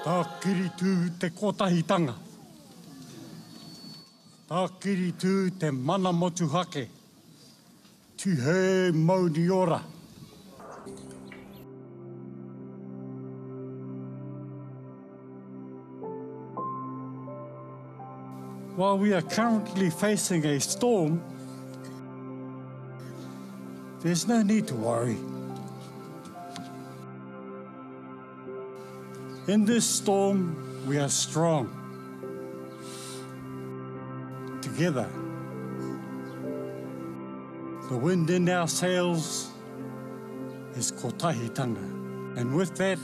Tākiritū te kotahitanga. Tākiritū te mana motuhake. Tihei mauri ora. While we are currently facing a storm, there's no need to worry. In this storm, we are strong. Together. The wind in our sails is kotahitanga. And with that,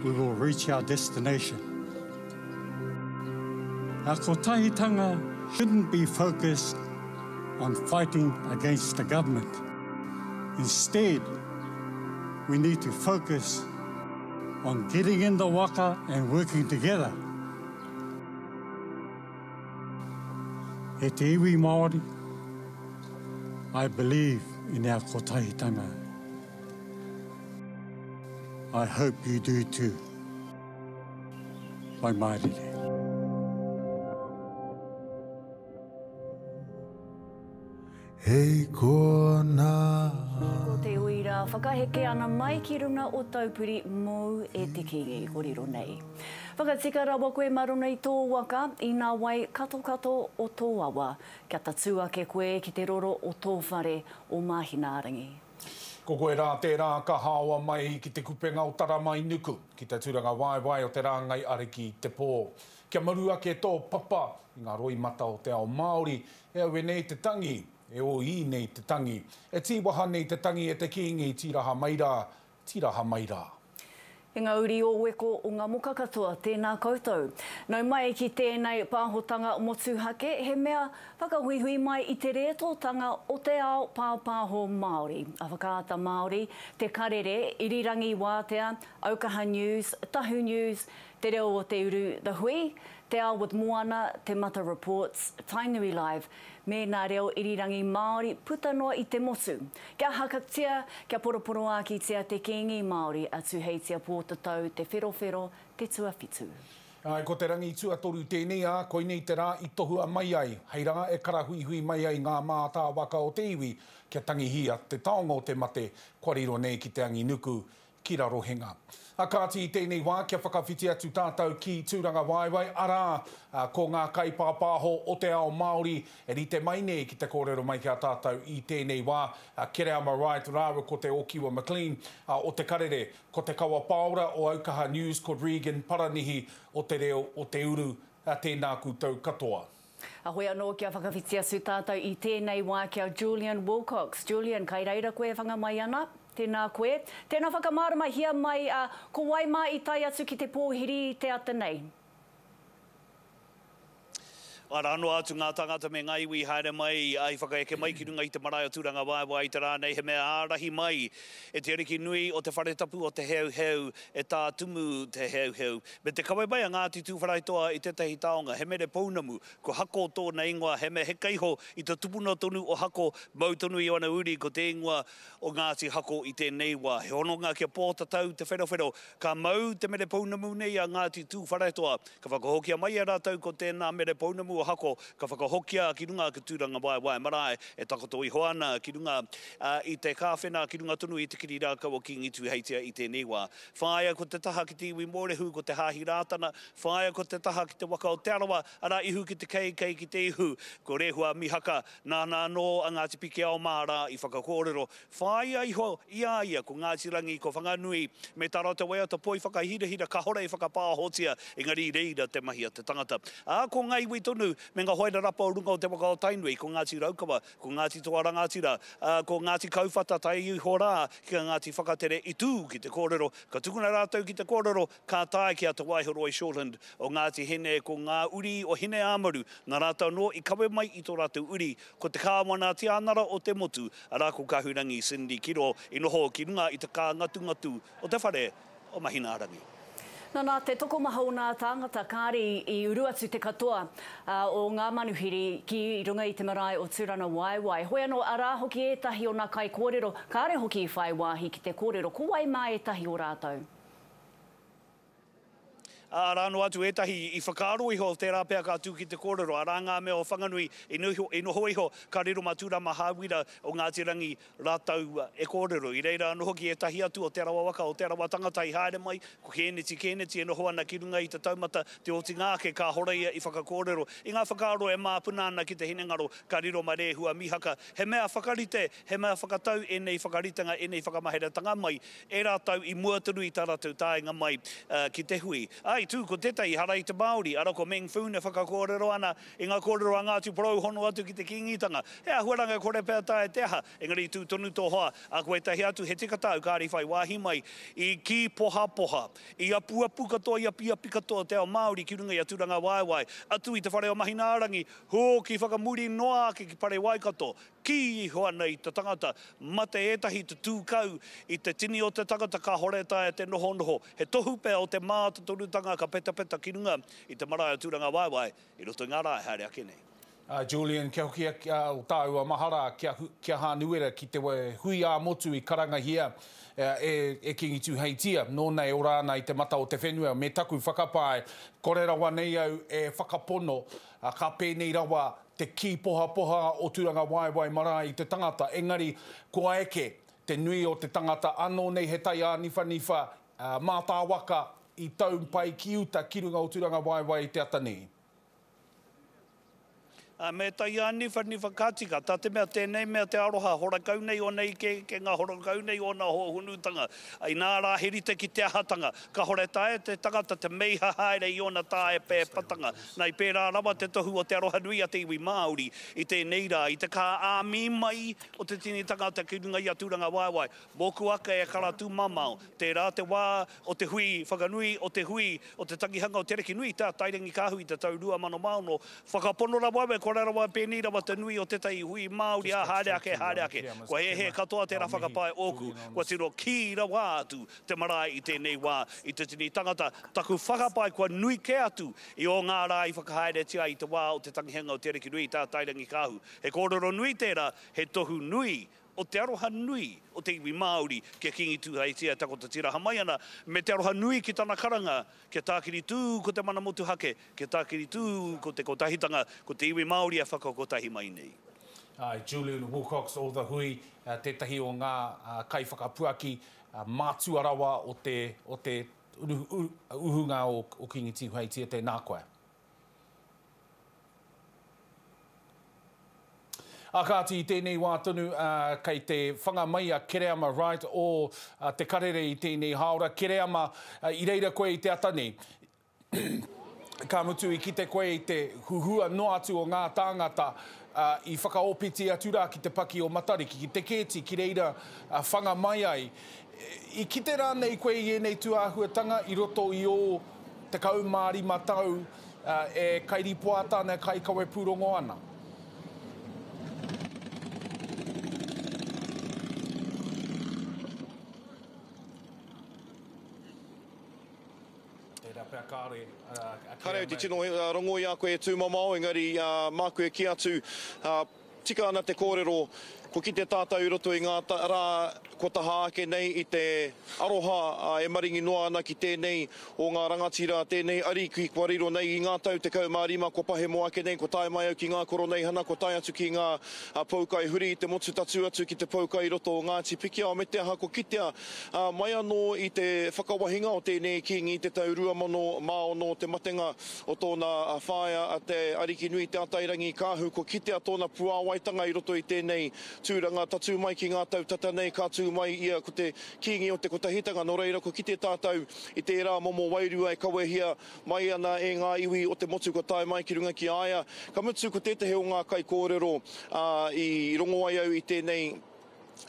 we will reach our destination. Our kotahitanga shouldn't be focused on fighting against the government. Instead, we need to focus on getting in the waka and working together. E te iwi Māori, I believe in our kotahitanga. I hope you do too. Pai mārire. Hei konā. Ko te uira whakaheke ana mai ki runga o Taupiri mōu e te Kīngi kōrero nei. Whakatika rawa koe mā runga i tō waka, i nā wai katokato o tō awa, kia tatū ake koe ki te roro o tō whare o Māhinaarangi. Ko koe rā tērā ka haoa mai ki te kupenga o Taramainuku, ki te turangawaewae o te rāngai ariki te pō. Kia maru ake tō papa i ngā roimata o te ao Māori, e aue nei te tangi, e ōī nei te tangi, e tīwaha nei te tangi e te Kīngi, tīraha mai rā, tīraha mai rā. E ngā uri ōweko o ngā moka katoa, tēnā koutou. Nau mai ki tēnei pāhotanga motuhake, he mea whakahuihui mai i te rētōtanga o te ao pāpāho Māori, a Whakaata Māori, Te Karere, Irirangi Wātea, Aukaha News, Tahu News, Te Reo o te Uru, The Hui, Te Ao with Moana, Te Mata Reports, Tainui Live, me nā reo irirangi Māori puta noa i te motu. Kia hakatia, kia poroporoākitia te Kīngi Māori a Tuheitia Pōtatau Te Wherowhero Te Tuawhitu. Āe, ko te rangi tuatoru tēnei, ā, koinei te rā i tohua mai ai, hei rā e karahuihui mai ai ngā mātāwaka o te iwi kia tangihia te taonga o te mate kua riro nei ki te anginuku, ki Rarohenga. A kāti i tēnei wā kia whakawhiti atu tātou ki Tūrangawaewae, arā, ko ngā kaipāpāho o te ao Māori e rite mai nei ki te kōrero mai ki a tātou i tēnei wā, a Kereama Wright rāua ko Te Okiwa McLean o Te Karere, ko Te Kawa Paora o Aukaha News, ko Regan Paranihi o Te Reo o Te Uru. Tēnā koutou katoa. Heoi anō kia whakawhiti atu tātou i tēnei wā ki a Julian Wilcox. Julian, kai reira koe e whanga mai ana? Tēnā koe. Tēnā whakamāramahia mai a ko wai mā i tae atu ki te pōhiri i te ata nei? Arā noa atu ngā tāngata me ngā iwi i haere mai, ā, i whakaeke mai ki runga i te marae o Tūrangawaewae i te rā nei, he mea ārahi mai e te Ariki nui o te whare tapu o Te Heuheu, e Tā Tumu Te Heuheu. Me te kawe mai a Ngāti Tūwharaetoa i tētahi taonga, he mere pounamu, ko Hako tōna ingoa, he mea heka iho i te tupuna tonu o Hako, mau tonu i ōna uri ko te ingoa o Ngāti Hako i tēnei wā. He hononga kia Pōtatau Te Wherowhero, ka mau te mere pounamu nei a Ngāti Tūwharaetoa, ka whakahokia mai e rātou ko tēnā mere pounamu o Hako, ka whakahokia ki runga ki Tūrangawaewae marae e takoto iho ana ki runga i te kāwhena ki runga tonu i te kiri rākau o Kīngi Tūheitia i tēnei wā. Whāia ko te taha ki te iwi Mōrehu, ko te Hāhi Rātana, whāia ko te taha ki te waka o Te Arawa, arā ihu ki te kei, kei ki te ihu, ko Rehua Mihaka, nāna anō a Ngāti Pikiao mā rā i whakakōrero. Whāia iho i a ia ko Ngāti Rangi, ko Whanganui, me tā rātou waiata poi whakahirahira kāore i whakapāhotia, engari i reira te mahi a te tangata. Ā, ko ngā iwi tonu me ngā hoerarapa o runga o te waka o Tainui, ko Ngāti Raukawa, ko Ngāti Toa Rangatira, ā, ko Ngāti Kauwhata tae iho rā ki a Ngāti Whakatere i tū ki te kōrero, ka tukuna rātou ki te kōrero, ka tae ki a Te Waihoroi Shortland o Ngāti Hine, ko ngā uri o Hineāmaru, nā rātou anō i kawe mai i tō rātou uri, ko te Kāwana Tianara o te motu, arā ko Kahurangi Cindy Kiro i noho ki runga i te kāngatungatu o te whare o Mahinaarangi. Nana, te tokomaha o nā tāngata kāre i uru atu te katoa o ngā manuhiri ki runga i te marae o Tūrangawaewae. Hoi anō, arā hoki ētahi o nā kaikōrero kāre hoki i whai wāhi ki te kōrero. Ko wai mā ētahi o rātou? Arā noa atu ētahi i whakaaro iho tērā pea ka tū ki te kōrero, arā ngā mea o Whanganui i noho iho ka riro mā Tūrama Hāwira o Ngāti Rangi rātou e kōrero. I reira anō hoki ētahi atu o Te Arawa waka, o Te Arawa tangata i haere mai, ko Kēneti Kēneti e noho ana ki runga i te taumata, te otinga ake kāhore ia i whakakōrero i ngā whakaaro e māpuna ana ki te hinengaro ka riro mā Rēhua Mihaka. He mea whakarite, he mea whakatau ēnei whakaritenga, ēnei whakamaheretanga mai e rātou i mua tonu i tā rātou taenga mai ki te hui. Ā, i tū ko tētahi ehara i te Māori, arā ko Meng Foon e whakakōrero ana i ngā kōrero a Ngāti Porou hono atu ki te Kīngitanga. He āhuaranga kore pea taea te aha, engari i tū tonu tō hoa, ā, ko ētahi atu he tika tāu kāre i whai wāhi mai, i kī pohapoha, i apuapu katoa, i apiapi katoa te ao Māori ki runga i a Tūrangawaewae, atu i te whare o Mahinaarangi, hoki whakamuri noa ake ki Pare Waikato, Kī iho ana i te tangata, mate ētahi te tū kau i te tini o te tangata kāhore e taea te nohonoho. He tohu pea o te mātotorutanga ka petapeta ki runga i te marae o Tūrangawaewae i roto i ngā rā e haere ake nei. Julian, kia hoki o tāua mahara kia Hānuera ki te hui ā-motu i karangahia e Kīngi Tūheitia, nōna e ora ana i te mata o te whenua, me taku whakapae, kore rawa nei au e whakapono ka pēnei rawa te kī pohapoha o Turangawaewae marae i te tangata, engari kua eke te nui o te tangata anō nei he tai āniwhaniwha, mātāwaka i tau pai ki uta ki runga o Turangawaewae i te ata nei. Ā, me tai āniwhaniwha ka tika, tā te mea tēnei mea te aroha, horakau nei ōna ikeikeinga, horakau nei ōna hōhonutanga, inā rā he rite ki te ahatanga, Kahore taea te tangata te meiha haere i ōna tāepaepatanga. Na, i pērā rawa te tohu o te aroha nui a te iwi Māori i tēnei rā, i te kā āmi mai o te tini tangata ki runga i a Tūrangawaewae. Mōku ake e kara tūmamao, tērā te wā o te hui whakanui o te hui o te tangihanga o Te Arikinui Tā Tairangikaahu i te tau 2006, Whakapono rawa au e kore rawa e pēnei rawa te nui o tētahi hui Māori ā haere ake, haere ake. Kua hēhē katoa tērā whakapae ōku, kua tino kī rawa atu te marae i tēnei wā i te tini tangata, taku whakapae kua nui kē atu i ō ngā rā i whakahaeretia i te wā o te tangihanga o Te Arikinui Tā Tairangikaahu. He kōrero nui tērā, he tohu nui o te aroha nui o te iwi Māori ki a Kīngi Tūheitia e takoto tiraha mai ana, me te aroha nui ki tana karanga kia tākiri tū ko te mana motuhake, kia tākiri tū ko te kotahitanga, ko te iwi Māori e whakakotahi mai nei. Āe, Julian Wilcox o The Hui, tētahi o ngā kaiwhakapuaki mātua rawa o te, o te uhunga o, o Kīngi Tīheitia, tēnā koe. Ā kāti i tēnei wā tonu, ā, kei te whanga mai a Kereama Wright o Te Karere i tēnei hāora. Kereama, i reira koe i te ata nei. Ka mutu i kite koe i te huhua noa atu o ngā tāngata i whakaopiti atu rā ki te paki o Matariki, ki te kēti ki reira whanga mai ai. I kite rānei koe i ēnei tūāhuatanga i roto i ō 15 tau e kairipoata ana, e kaikawepūrongo ana? Tērā pea kāore a Kereama. Kāre au te tino rongo i a koe e tūmamao, engari māku e kī atu, tika ana te kōrero, kua kite tātou i roto i ngā rā kua taha ake nei i te aroha e maringi noa ana ki tēnei o ngā rangatira, tēnei ariki kua riro nei i ngā tau 15 kua pahemo ake nei, kua tae mai au ki ngā Koroneihana, kua tae atu ki ngā poukai huri i te motu tatū atu ki te poukai i roto o Ngāti Pikiao me te aha kua kitea Ā, mai anō i te whakawahinga o tēnei kīngi i te tau 2006 te matenga o tōna whaea a Te Arikinui Te Atairangikaahu, kua kitea tōna puāwaitanga i roto i tēnei tūranga, tatū mai ki ngā tau tata nei ka tū mai ia ko te Kīngi o te Kotahitanga, nō reira kua kite tātou i tērā momo wairua e kawehia mai ana e ngā iwi o te motu kua tae mai ki runga ki a ia. Ka mutu ko tētehi o ngā kaikōrero, ā, i rongo ai au i tēnei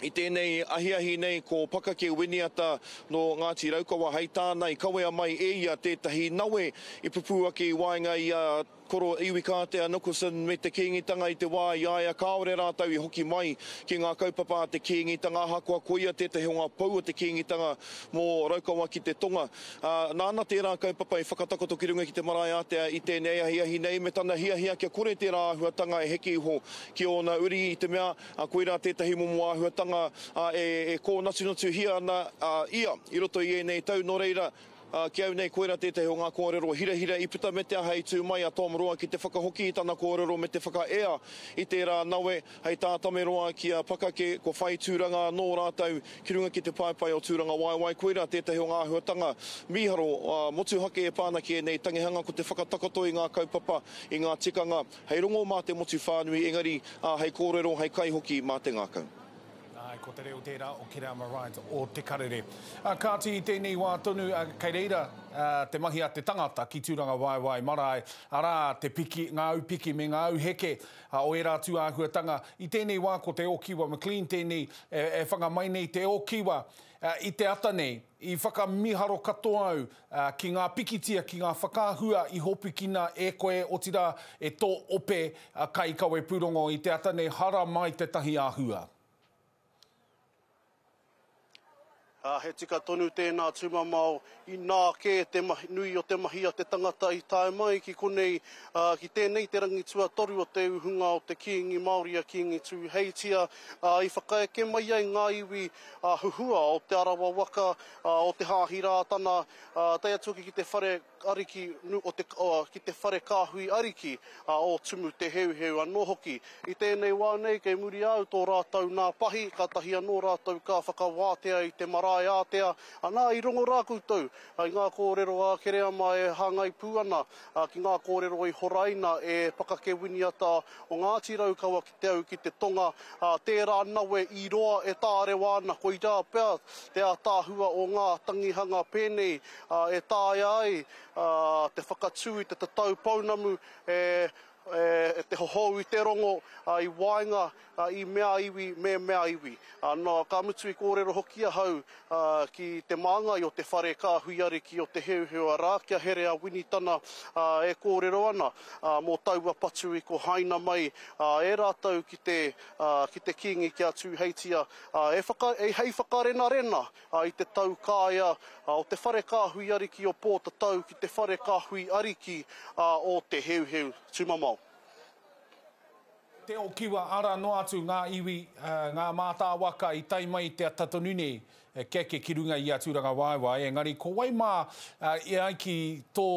I tēnei ahiahi nei ko Pakake Winiata nō Ngāti Raukawa hei tāna i kawea mai e ia tētahi nawe i pupū ake i waenga i a Koro Iwikātea Nicholson me te Kīngitanga i te wā i a ia kāore rātou i hoki mai ki ngā kaupapa a te Kīngitanga ahakoa koia tētahi o ngā pou o te Kīngitanga mō Raukawa ki te tonga. Ā, nāna tērā kaupapa i whakatakoto ki runga ki te marae ātea i tēnei ahiahi nei me tana hiahia kia kore tērā āhuatanga e heke iho ki ōna uri i te mea Ā, koirā tētahi momo āhuatanga, ā, e, e kōnatunatuhia ana a ia i roto i ēnei tau, nō reira, Ā, ki au nei koirā tētahi o ngā kōrero hirahira i puta me te aha i tū mai a Tom Roa ki te whakahoki i tana kōrero me te whakaea i tērā nawe hei tā Tameroa ki a Pakake kua whai tūranga anō rātou ki runga ki te paepae o Tūrangawaewae. Koirā tētahi o ngā āhuatanga mīharo motuhake e pā ana ki ēnei tangihanga ko te whakatakoto i ngā kaupapa, i ngā tikanga hei rongo mā te motu whānui engari, ā, hei kōrero, hei kai hoki mā te ngākau. Āe, ko te reo tērā o Kereama Wright o Te Karere. Kāti i tēnei wā tonu, kei reira te mahi a te tangata ki Tūrangawaewae marae, arā, te piki, ngā aupiki me ngā auheke o ērā tū āhuatanga. I tēnei wā ko Te Okiwa McLean tēnei e whanga mai nei Te Okiwa i te ata nei. I whakamiharo katoa au ki ngā pikitia, ki ngā whakaahua i hopukina e koe, otirā e tō ope kaikawe pūrongo i te ata nei, haramai tētahi āhua. Ā, he tika tonu tēnā tūmamao, inā kē te mahi, nui o te mahi a te tangata i tae mai ki konei, ā, ki tēnei te rangi tuatoru o te uhunga o te Kīngi Māori a Kīngi Tūheitia, ā, i whakaeke mai ai ngā iwi ā, huhua o Te Arawa waka, ā, o Te Haahi Rātana, ā, tae atu hoki ki te whare ariki o te, ki te whare kāhui ariki, ā, o Tumu Te Heuheu anō hoki. I tēnei wā nei, kei muri au tō rātou nā pahi, kātahi anō rātou ka whakawātea i te marae ātea, anā, i rongo rā koutou i ngā kōrero a Kereama e hāngai pū ana ki ngā kōrero i horaina e Pakake Winiata o Ngāti Raukawa ki te au ki te tonga, ā, tērā nawe i roa e tārewa ana, koirā pea te ātaahua o ngā tangihanga pēnei, ā, e taea ai te whakatū i te tatau pounamu e, e te hohou i te rongo i waenga i mea iwi me mea iwi. Nā, ka mutu i kōrero hoki ahau ki te māngai o te whare kāhui ariki o Te Heuheu arā, kia here a Winitana e kōrero ana mō taua patu i kohaina mai e rātou ki te, ki te Kīngi ki a Tūheitia, e whaka, hei whakarenarena i te taukaea o te whare kāhui ariki o Pōtatau ki te whare kāhui ariki o Te Heuheu Tūmamao. Te Okiwa, ara noa atu ngā iwi, ngā mātāwaka i tae mai i te ata tonu nei, kia eke ki runga i a Tūrangawaewae, engari ko wai mā, e ai ki tō,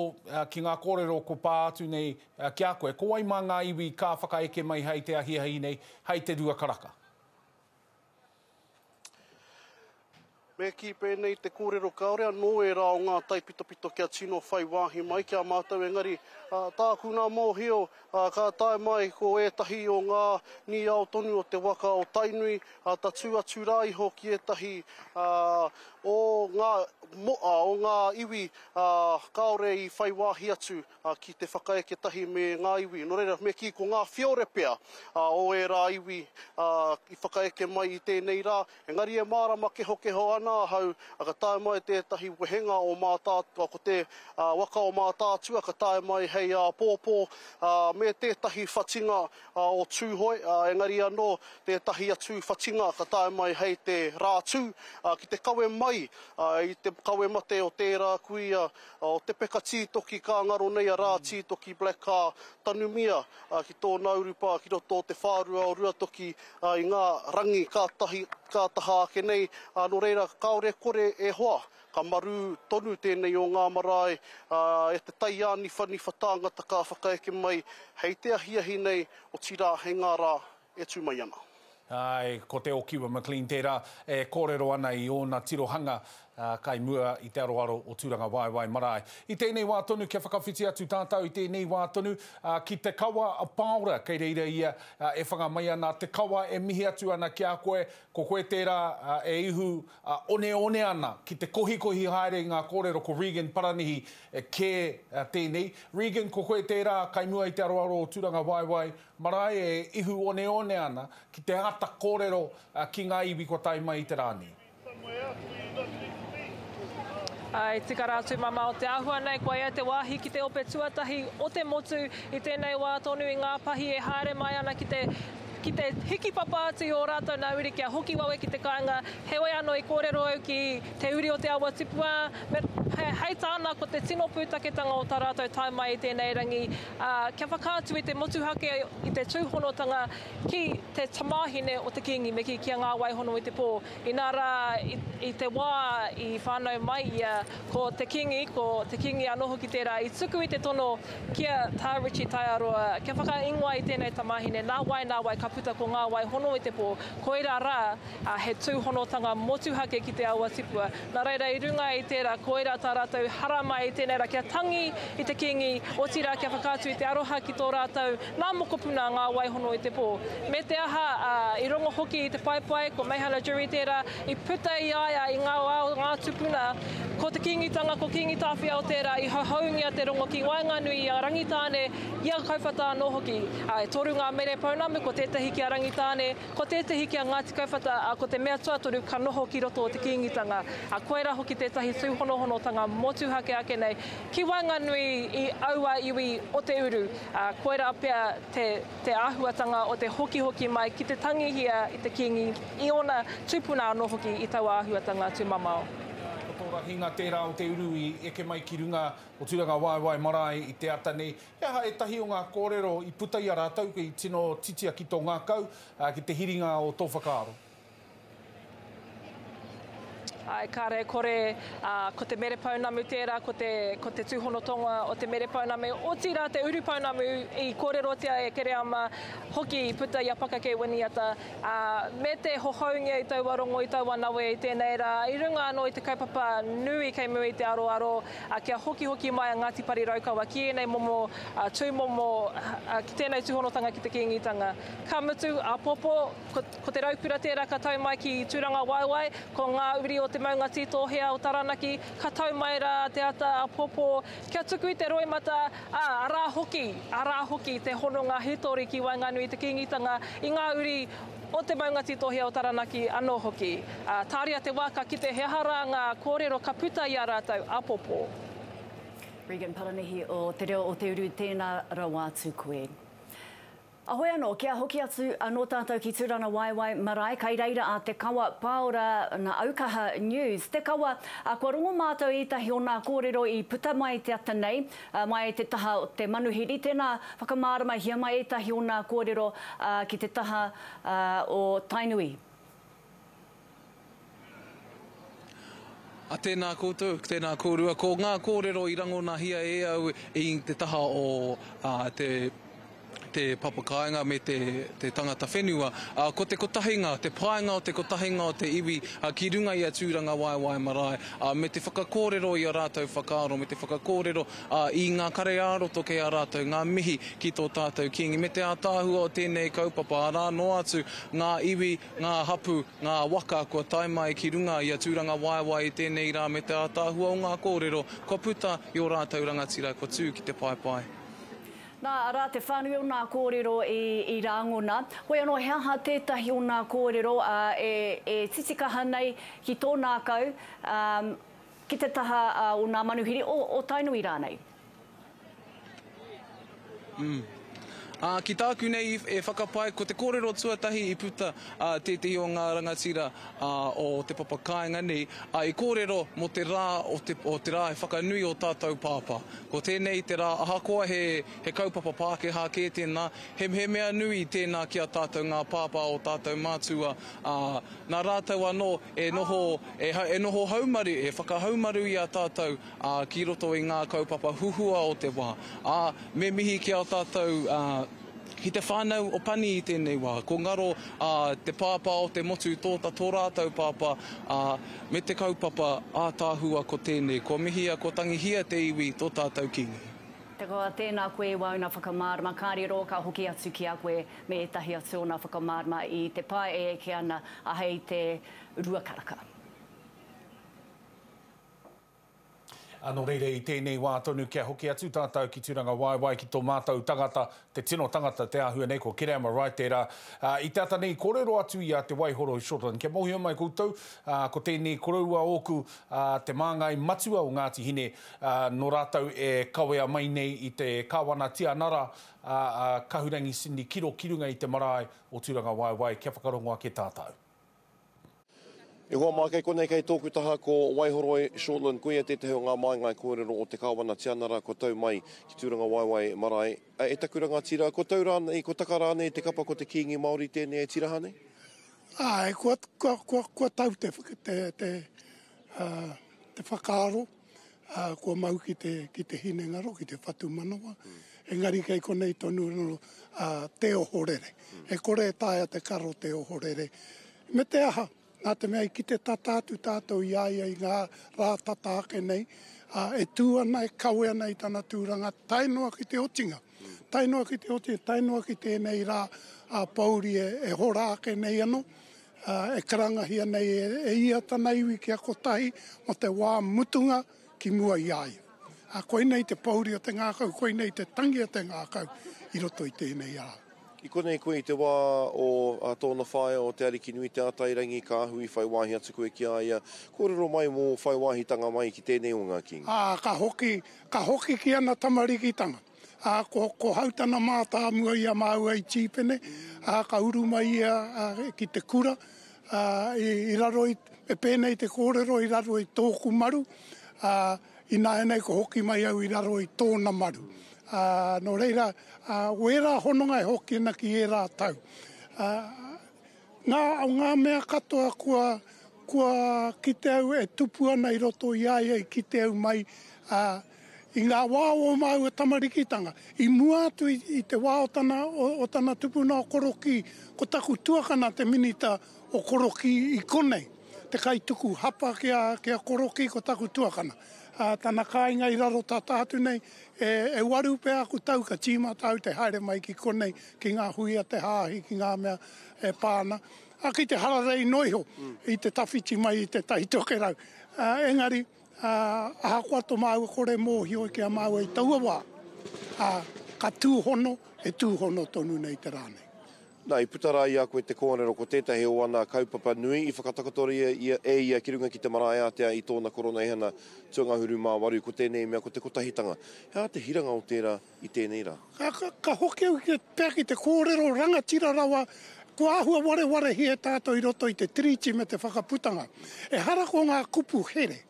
ki ngā kōrero ko pā atu nei ki a koe, ko wai mā ngā iwi ka whakaeke mai hei te ahiahi nei, hei te rua karaka? Me kī pēnei te kōrero kāore anō ērā o ngā taipitopito kia tino whai wāhi mai ki a mātou engari tāku nā mōhio ka tae mai ko ētahi o ngā nīao tonu o te waka o Tainui tatū atu rā iho ki ētahi o ngā moa o ngā iwi kāore i whai wāhi atu ki te whakaeke tahi me ngā iwi. Nō reira, me kī ko ngā whiore pea o ērā iwi i whakaeke mai i tēnei rā, Engari e mārama kehokeho ana ahau, ka tae mai tētahi wehenga o Mātaatua, ko te waka o Mātaatua ka tae mai hei āpōpō, me tētahi whatinga o Tūhoe, engari anō tētahi atu whatinga ka tae mai hei te Rātū, ki te kawe mai i te kawe mate o tērā kuia o Te Peka Tītoki ka ngaro nei a Rā Tītoki Black ka tanumia ki tōna urupā ki roto o te whārua o Ruatoki i ngā rangi kātahi, ka taha ake nei, ā, nō reira, kāore kore e hoa, ka marū tonu tēnei o ngā marae, ā, e te taiāniwhaniwha tāngata ka whakaeke mai hei te ahiahi nei, otirā hei ngā rā e tū mai ana. Āe, ko Te Okiwa McLean tērā e kōrero ana i ōna tirohanga kai mua i te aroaro o Tūrangawaewae Marae. I tēnei wā tonu kia whakawhiti atu tātou i tēnei wā tonu ki Te Kawa a Pāora, kei reira ia e whanga mai ana. Te Kawa e mihi atu ana ki a koe, ko koe tērā e ihu oneone ana ki te kohikohi haere i ngā kōrero ko Regan Paranihi kē tēnei. Regan, ko koe tērā kai mua i te aroaro o Tūrangawaewae Marae e ihu oneone ana ki te āta kōrero ki ngā iwi kua tae mai i te rā nei. I tika rā tūmamao te āhua nei, koia te wāhi ki te ope tuatahi o te motu i tēnei wā tonu i ngā pahi e haere mai ana ki te. ki te hikipapa atu i ō rātou nā uri kia hoki wawe ki te kāinga. Heoi anō i kōrero au ki te uri o Te Awa Tipua, me, hei tāna ko te tino pūtaketanga o tā rātou tae mai i tēnei rangi, ā, kia whakaatu i te motuhake i te tūhonotanga ki te tamāhine o te Kīngi me kī, ki a Ngā Waihono-i-te-pō. Inā rā, i te wā i whānau mai ia, ko te Kīngi, ko te Kīngi anō hoki tērā i tuku i te tono ki a Tā Richie Taiaroa kia whakaingoa i tēnei tamāhine, nā wai, nā wai ka puta ko Ngā Wai Hono i te Pō, koirā rā, he tūhonotanga motuhake ki te awa tipua. Nā reira, i runga i tērā, koirā tā rātou haramai i tēnei rā kia tangi i te Kīngi, otirā kia whakaatu i te aroha ki tō rātou nā mokopuna ngā wai hono i te pō. Me te aha, ā, i rongo hoki i te paepae, ko Meihana Jury tērā, i puta i a ia i ngā wā o ngā tupuna, ko te Kīngitanga, ko Kīngi Tāwhiao tērā, i houhoungia te rongo ki waenganui i a Rangitāne, i a Kauwhata anō hoki. Ā, e toru ngā mere pounamu, ko tētahi ki a Rangitāne, ko tētahi ki a Ngāti Kauwhata, ā, ko te mea tuatoru ka noho ki roto o te Kīngitanga. Ā, koirā hoki tētahi tūhonohonotanga motuhake ake nei ki waenganui i aua iwi o te uru, ā, koirā pea te, te āhuatanga o te hokihoki mai ki te tangihia i te Kīngi, i ōna tūpuna anō hoki i taua āhuatanga tūmamao. Ko tō rahinga tērā o te uru i eke mai ki runga o Tūrangawaewae marae i te ata nei. He aha ētahi o ngā kōrero i puta i a rātou i tino titia ki tō ngākau, ki te hiringa o tō whakaaro? Āe, kāre e kore, ā, ko te mere pounamu tērā, ko te, ko te tūhonotonga o te mere pounamu, otirā te uru pounamu i kōrerotia e Kereama hoki i puta i a Pakake Winiata, ā, me te hohoungia i taua rongo, i taua nawe i tēnei rā, i runga anō i te kaupapa nui kei mua i te aroaro, ā, kia hokihoki mai a Ngāti Pariraukawa ki ēnei momo tūmomo, ki tēnei tūhonotanga ki te Kīngitanga. Ka mutu, āpōpō, ko. Ko te raukura tērā ka tau mai ki Tūrangawaewae, ko ngā uri o te maunga tītōhea o Taranaki, ka tau mai rā te ata āpōpō kia tuku i te roimata, ā, arā hoki, arā hoki te hononga hītori ki waenganui i te Kīngitanga, i ngā uri o te maunga tītōhea o Taranaki anō hoki. Ā, tāria te wā ka kite he aha rā ngā kōrero ka puta i a rātou āpōpō. Regan Paranihi o Te Reo o Te Uru, tēnā rawa atu koe. Ahoi anō, kia hoki atu anō tātou ki Tūrangawaewae Marae, kai reira a Te Kawa Paora na Aukaha News. Te Kawa, kua rongo mātou i ētahi o nā kōrero i puta mai te ata nei, mai i te taha o te manuhiri. Tēnā, whakamāramahia mai ētahi o nā kōrero ki te taha o Tainui. A tēnā koutou, tēnā kōrua. Ko ngā kōrero i rangonahia e au i te taha o te te papakāinga me te te tangata whenua, ko te kotahinga, te painga o te kotahinga o te iwi ki runga i a Tūrangawaewae marae, me te whakakōrero i a rātou whakaaro, me te whakakōrero i ngā kare ā-roto kei a rātou, ngā mihi ki tō tātou Kīngi, me te ātaahua o tēnei kaupapa, arā noa atu ngā iwi, ngā hapu, ngā waka kua tae mai ki runga i a Tūrangawaewae i tēnei rā me te ātaahua o ngā kōrero kua puta i ō rātou rangatira kua tū ki te paepae. Nā, arā te whānui o nā kōrero i rāngona. Hoi anō, he aha tētahi o nā kōrero e, e titikaha nei ki tō nākau, ā, ki te taha o nā manuhiri, o, o Tainui rānei? Mm. Ā, ki tāku nei e whakapae, ko te kōrero tuatahi i puta ā, tētehi o ngā rangatira ā, o te papa kāinga nei, ā, i kōrero mō te rā o te, o te rā e whakanui o tātou pāpā. Ko tēnei te rā, ahakoa he, he kaupapa Pākehā kē tēnā, he, he mea nui tēnā ki a tātou ngā pāpā o tātou mātua, ā, nā rātou anō e noho, e, e noho haumaru, e whakahaumaru i a tātou, ā, ki roto i ngā kaupapa huhua o te wā. Ā, me mihi ki a tātou, ā, ki te whānau o Pani i tēnei wā. Ko ngaro, ā, te pāpā o te motu tōta tō rātou pāpā, ā, me te kaupapa ātaahua ko tēnei. Kua mihia, kua tangihia te iwi tō tātou Kīngi. Te koa, tēnā koe i wāuna whakamārama, ka riro, ka hoki atu ki a koe me ētahi atu ōna whakamārama i te pae e eke ana a hei te rua karaka. Ā, nō reira i tēnei wā tonu kia hoki atu tātou ki Tūrangawaewae ki tō mātou tangata, te tino tangata te āhua nei, ko Kereama Wright tērā. Ā, i te ata nei i kōrero atu i a Te Waihoroi Shortland. Kia mōhio mai koutou, ā, ko tēnei koroua ōku, ā, te māngai matua o Ngāti Hine, ā, nō rātou e kawea mai nei i te Kāwana Tianara, ā, a Kahurangi Cindy Kiro ki runga i te marae o Tūrangawaewae. Kia whakarongo ake tātou. E hoa mā, kei konei kei tōku taha ko Waihoroi Shortland, koia tētahi o ngā māngai kōrero o te Kāwana Tianara kua tau mai ki Tūrangawaewae marae. E taku rangatira, ko tau rānei, ko taka rānei te kapa ko te Kīngi Māori tēnei e tiraha nei? Āe, kua, kua, kua, kua tau te, te, te, te whakaaro, kua mau ki te, ki te hinengaro, ki te whatumanawa, engari kei konei tonu anō te ohorere. E kore e taea te karo te ohorere. Me te aha, nā te mea i kite tata atu tātou i a ia i ngā rā tata ake nei, ā, e tū ana, e kawe ana i tana tūranga tae noa ki te otinga. Tae noa ki te otinga, tae noa ki tēnei rā ā pōuri e hora ake nei anō, ā, e karangahia nei e ia tana iwi kia kotahi mō te wā mutunga ki mua i a ia. Ā, koinei te pōuri o te ngākau, koinei te tangi o te ngākau i roto i tēnei rā. I konei koe i te wā o tōna whaea o Te Arikinui Te Ātairangi Kāhui whai wāhi atu koe ki a ia. Kōrero mai mō whai wāhitanga mai ki tēnei o ngā kīngi. Ā, ka hoki, ka hoki ki ana tamarikitanga. Ā, ko, ko hau tana mātāmua i a māua i Tīpene, ā, ka uru mai ia ki te kura, ā, i, i raro i, me pēnei te kōrero, i raro i tōku maru, ā, Ināianei ko hoki mai au i raro i tōna maru. Ā, nō reira, ā, wērā hononga e hoki ana ki ērā tau. Ā, ngā, o ngā mea katoa kua, kua kite au e tupu ana i roto i a ia i kite au mai, ā, i ngā wā o ō māua tamarikitanga. I mua atu i, i te wā o tana, o, o tana tupuna o Korokī, ko taku tuakana te minita o Korokī i konei. Te kaituku hapa ki a, ki a Korokī ko taku tuakana. Ā, tana kāinga i raro tata atu nei, e, e waru pea aku tau ka tīmata au te haere mai ki konei, ki ngā hui a te hāhi, ki ngā mea e pā ana, ā, ki te hararei noa iho i te tawhiti mai i te Tai Tokerau. Ā, engari, ā, ahakoa to māua kore mōhio ki a māua i taua wā, ā, ka tūhono, e tūhono tonu nei te rā nei. Nā, i puta rā i a koe te kōrero ko tētahi o ana kaupapa nui i whakatakotoria ia e ia ki runga ki te marae ātea i tōna koroneihana tuangahuru mā waru, ko tēnei mea ko te kotahitanga. He aha te hiranga o tērā i tēnei rā? Ka, ka, ka hoki au ki, pea ki te kōrero rangatira rawa kua āhua warewarehia e tātou i roto i te Tiriti me te Whakaputanga. Ehara ko ngā kupu here.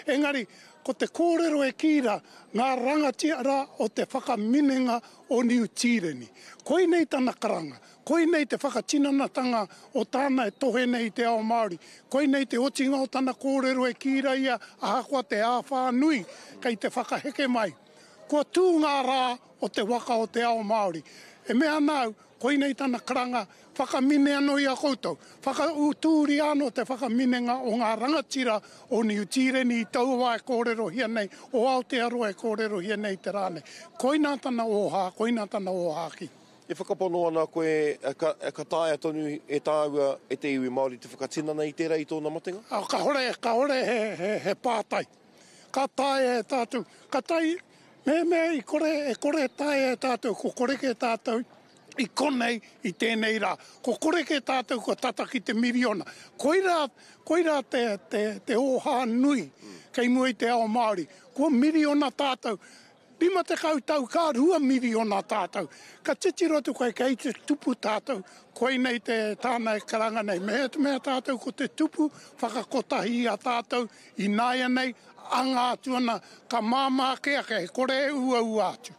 Engari, ko te kōrero e kī rā, ngā rangatira o te whakaminenga o Niu Tīreni. Koinei tana karanga, koinei te whakatinanatanga o tāna e tohe nei i te ao Māori, koinei te otinga o tana kōrero e kī rā ia ahakoa te āwhā nui kei te whakaheke mai. Kua tū ngā rā o te waka o te ao Māori. E mea ana au, Koinei tana karanga, Whakamine ano i a koutou. Whakautūria ano te whakaminenga o ngā rangatira o Niu Tīreni i taua wā e kōrerohia nei, o Aotearoa e kōrerohia nei i te rā nei. Koinā tana ōhā, koinā tana ōhākī. E whakapono ana koe ka, ka taea tonu e tāua, e te iwi Māori te whakatinana i tērā i tōna matenga? Kāore, kāore he, he, he pātai. Ka taea e tātou, ka tae, mehemea i kore, e kore e taea e tātou, ko kore kē tātou i konei i tēnei rā. Ko kore kē tātou kua tata ki te miriona. Koirā, koirā te, te, te ōhā nui kei mua i te ao Māori. Kua miriona tātou. 50 tau ka 2 miriona tātou. Ka titiro atu koe kei te tupu tātou, koinei te tāna e karanga nei. Me te mea tātou ko te tupu whakakotahi i a tātou ināianei, anga atu ana, ka māmā ake ake, he kore e uaua atu.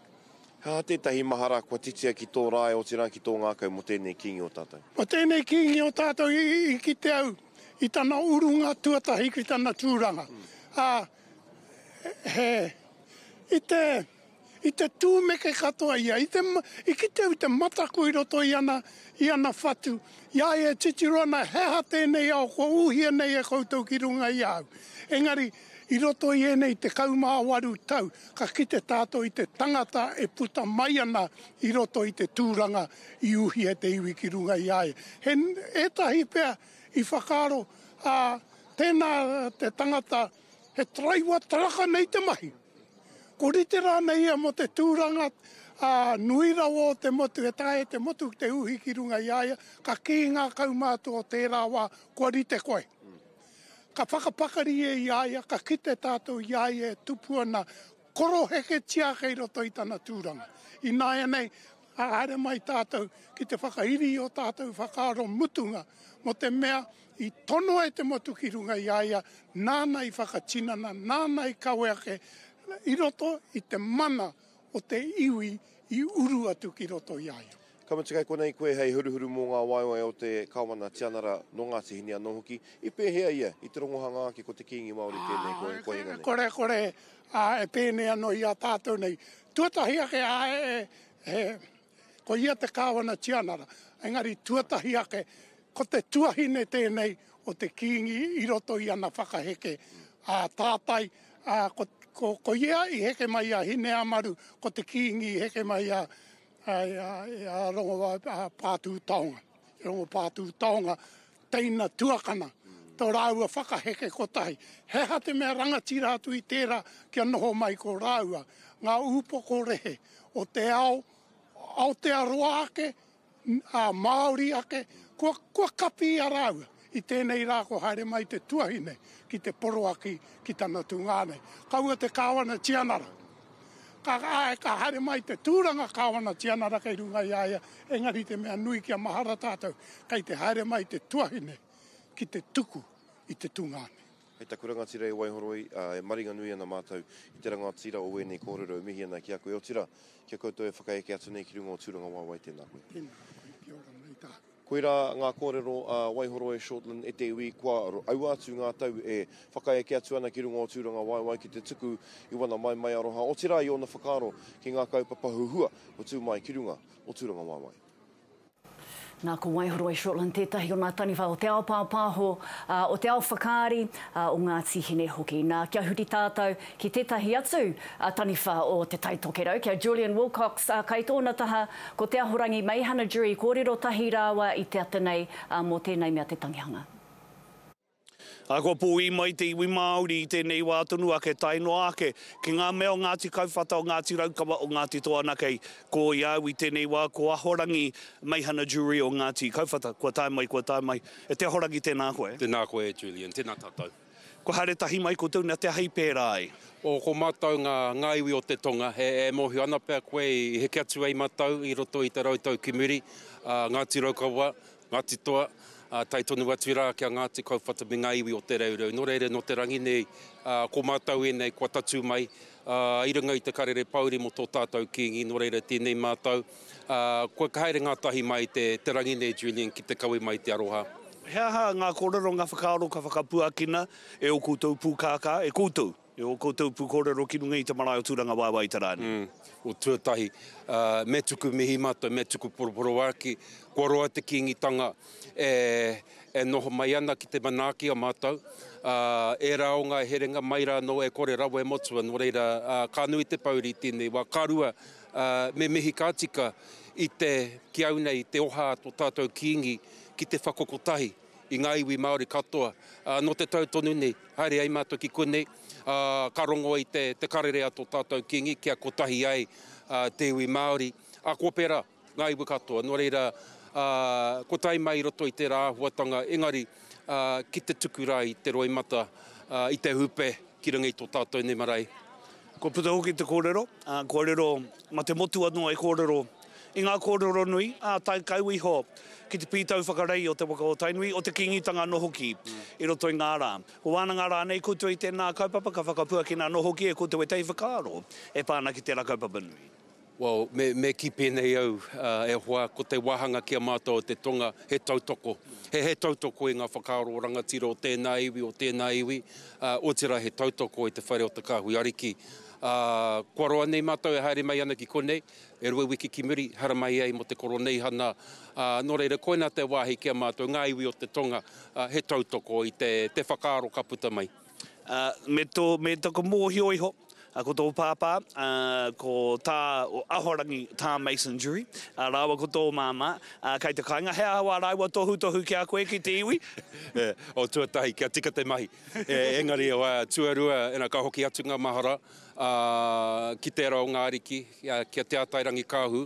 He aha tētahi mahara kua titia ki tō rae, otirā ki tō ngākau mō tēnei Kīngi o tātou? Mō tēnei Kīngi o tātou i kite au i tana urunga tuatahi ki tana tūranga. Ā, he, i te, i te tūmeke katoa ia, i te, i kite au i te mataku i roto i ana, i ana whatu, i a ia e titiro ana he aha tēnei ao kua ūhia nei e koutou ki runga i a au. Engari, i roto i ēnei 18 tau, ka kite tātou i te tangata e puta mai ana i roto i te tūranga i ūhia e te iwi ki runga i a ia. He, ētahi pea i whakaaro, ā, tēnā te tangata. He taraiwa taraka nei te mahi. Ko rite rānei ia mō te tūranga nui rawa o te motu, e taea e te motu te uhi ki runga i a ia, ka kī ngā kaumātua o tērā wā, kua rite koe. Ka whakapakari ia i a ia, ka kite tātou i a ia e tupu ana, koroheketia ake i roto i tana tūranga. Ināianei, ka haere mai tātou ki te whakairi i ō tātou whakaaro mutunga mō te mea i tonoa e te motu ki runga i a ia, nāna i whakatinana, nāna i kawe ake i roto i te mana o te iwi i uru atu ki roto i a ia. Ka mutu kei konei koe hei huruhuru mō ngā waewae o te Kāwana Tianara nō Ngāti Hine anō hoki. I pēhea ia i te rongohanga ake ko te Kīngi Māori tēnei ko e kohinga nei? Kore, kore, ā, e pēnei anō i a tātou nei. Tuatahi ake, ā, e, e, ko ia te Kāwana Tianara, engari tuatahi ake, ko te tuahine tēnei o te Kīngi i roto i ana whakaheke, ā, tātai, ā, ko, ko, ko ia i heke mai i a Hineamaru, ko te Kīngi i heke mai i a, a Rongo Pātūtaonga, Rongo Pātūtaonga, teina tuakana, tō rāua whakaheke kotahi. He aha te mea rangatira atu i tērā kia noho mai ko rāua, ngā ūpoko rehe o te ao Aotearoa ake, ā, Māori ake, kua, kua kapi i a rāua. I tēnei rā kua haere mai te tuahine ki te poroaki ki tana tungāne. Kaua te Kāwana Tianara. Ka, āe, ka haere mai te tūranga Kāwana Tianara kei runga i a ia, engari te mea nui kia mahara tātou, kei te haere mai te tuahine ki te tuku i te tungāne. Hei taku rangatira e Waihoroi, ā, e maringanui ana mātou i te rangatira o ēnei kōrero e mihi ana ki a koe, otirā, ki a koutou e whakaeke atu nei ki runga o Tūrangawaewae, tēnā koe. Tēnā koe, kia ora mai tāku. Koirā ngā kōrero a Waihoroi Shortland e te iwi, kua aua atu ngā tau e whakaeke atu ana ki runga o Tūrangawaewae ki te tuku i wana maimai aroha, otirā i ōna whakaaro ki ngā kaupapa huhua kua tū mai ki runga o Tūrangawaewae. Nā, ko Waihoroi Shortland tētahi o ngā taniwha o te ao pāpāho, o te ao whakaari, o Ngāti Hine hoki. Nā, kia huri tātou ki tētahi atu taniwha o Te Tai Tokerau, ki a Julian Wilcox, kai tōna taha ko Te Ahorangi Meihana Jury, kōrero tahi rāua i te ata nei mō tēnei mea te tangihanga. Ā, kua pōī mai te iwi Māori i tēnei wā tonu ake tae noa ake ki ngā mea o Ngāti Kauwhata, o Ngāti Raukawa, o Ngāti Toa anake. Ko i a au i tēnei wā, ko Ahorangi Meihana Jury o Ngāti Kauwhata. Kua tae mai, kua tae mai. E te Ahorangi, tēnā koe. Tēnā koe e Julian, tēnā tātou. Kua haere tahi mai koutou nā te aha i pērā ai? O, ko mātou ngā, ngā iwi o te tonga, e, e mōhio ana pea koe i heke atu ai mātou i roto i te rautau ki muri, ā, Ngāti Raukawa, Ngāti Toa, ā, tae tonu atu rā ki a Ngāti Kauwhata me ngā iwi o Te Reureu. Nō reira, nō te rangi nei, ā, ko mātou ēnei kua tatū mai, ā, i runga i te karere pōuri mō tō tātou Kīngi, nō reira tēnei mātou, ā, kua haere ngātahi mai te, te rangi nei, Julian, ki te kawe mai i te aroha. He aha ngā kōrero, ngā whakaaro ka whakapuakina e ō koutou pūkākā, e koutou? E ō koutou pūkōrero ki runga i te marae o Tūrangawaewae i te rā nei. O tuatahi, me tuku mihi mātou, me tuku poroporoāki, kua roa te Kīngitanga e noho mai ana ki te manaaki a mātou, ērā o ngā herenga mai rā anō e kore rawa e motua, nō reira, ka nui te pouri i tēnei wā. Ka rua, me mihi ka tika i te, ki au nei, te oha a tō tātou Kīngi ki te whakakotahi i ngā iwi Māori katoa. Nō te tau tonu nei, haere ai mātou ki konei, ā, ka rongo i te, te karere a tō tātou Kīngi kia kotahi ai te iwi Māori, ā, kua pērā ngā iwi katoa. Nō reira, ā, kua tae mai i roto i tērā āhuatanga, engari, ā, ki te tuku rā i te roimata, ā, i te hūpē ki runga i tō tātou nei marae. Kua puta hoki te kōrero, ā, kua riro ma te motu anō e kōrero i ngā kōrero nui, ā, tae kau iho ki te pītau whakarei o te waka o Tainui, o te Kīngitanga anō hoki i roto i ngā rā. Kua wānanga rānei koutou i tēnā kaupapa, ka whakapuakina anō hoki e koutou ētahi whakaaro e pā ana ki tērā kaupapa nui? Well, me, me kī pēnei au, e hoa, ko te wāhanga ki a mātou o te tonga, he tautoko. He, he tautoko i ngā whakaaro rangatira o tēnā iwi, o tēnā iwi, otirā he tautoko i te whare o te Kāhui Ariki. Kua roa nei mātou e haere mai ana ki konei, e rua wiki ki muri, haramai ai mō te Koroneihana, nō reira, koinā te wāhi ki a mātou, ngā iwi o te tonga, he tautoko i te, te whakaaro ka puta mai. Me tō, me taku mōhio iho. Ko tō pāpā, ko Tā Ahorangi Tā Mason Durie, rāua ko tō māmā, kei te kāinga. He aha wā rāua tohutohu ki a koe, ki te iwi? O tuatahi, kia tika te mahi. Engari, tuarua, ka hoki atu ngā mahara ki tērā o ngā ariki, ki a Te Ātairangikaahu.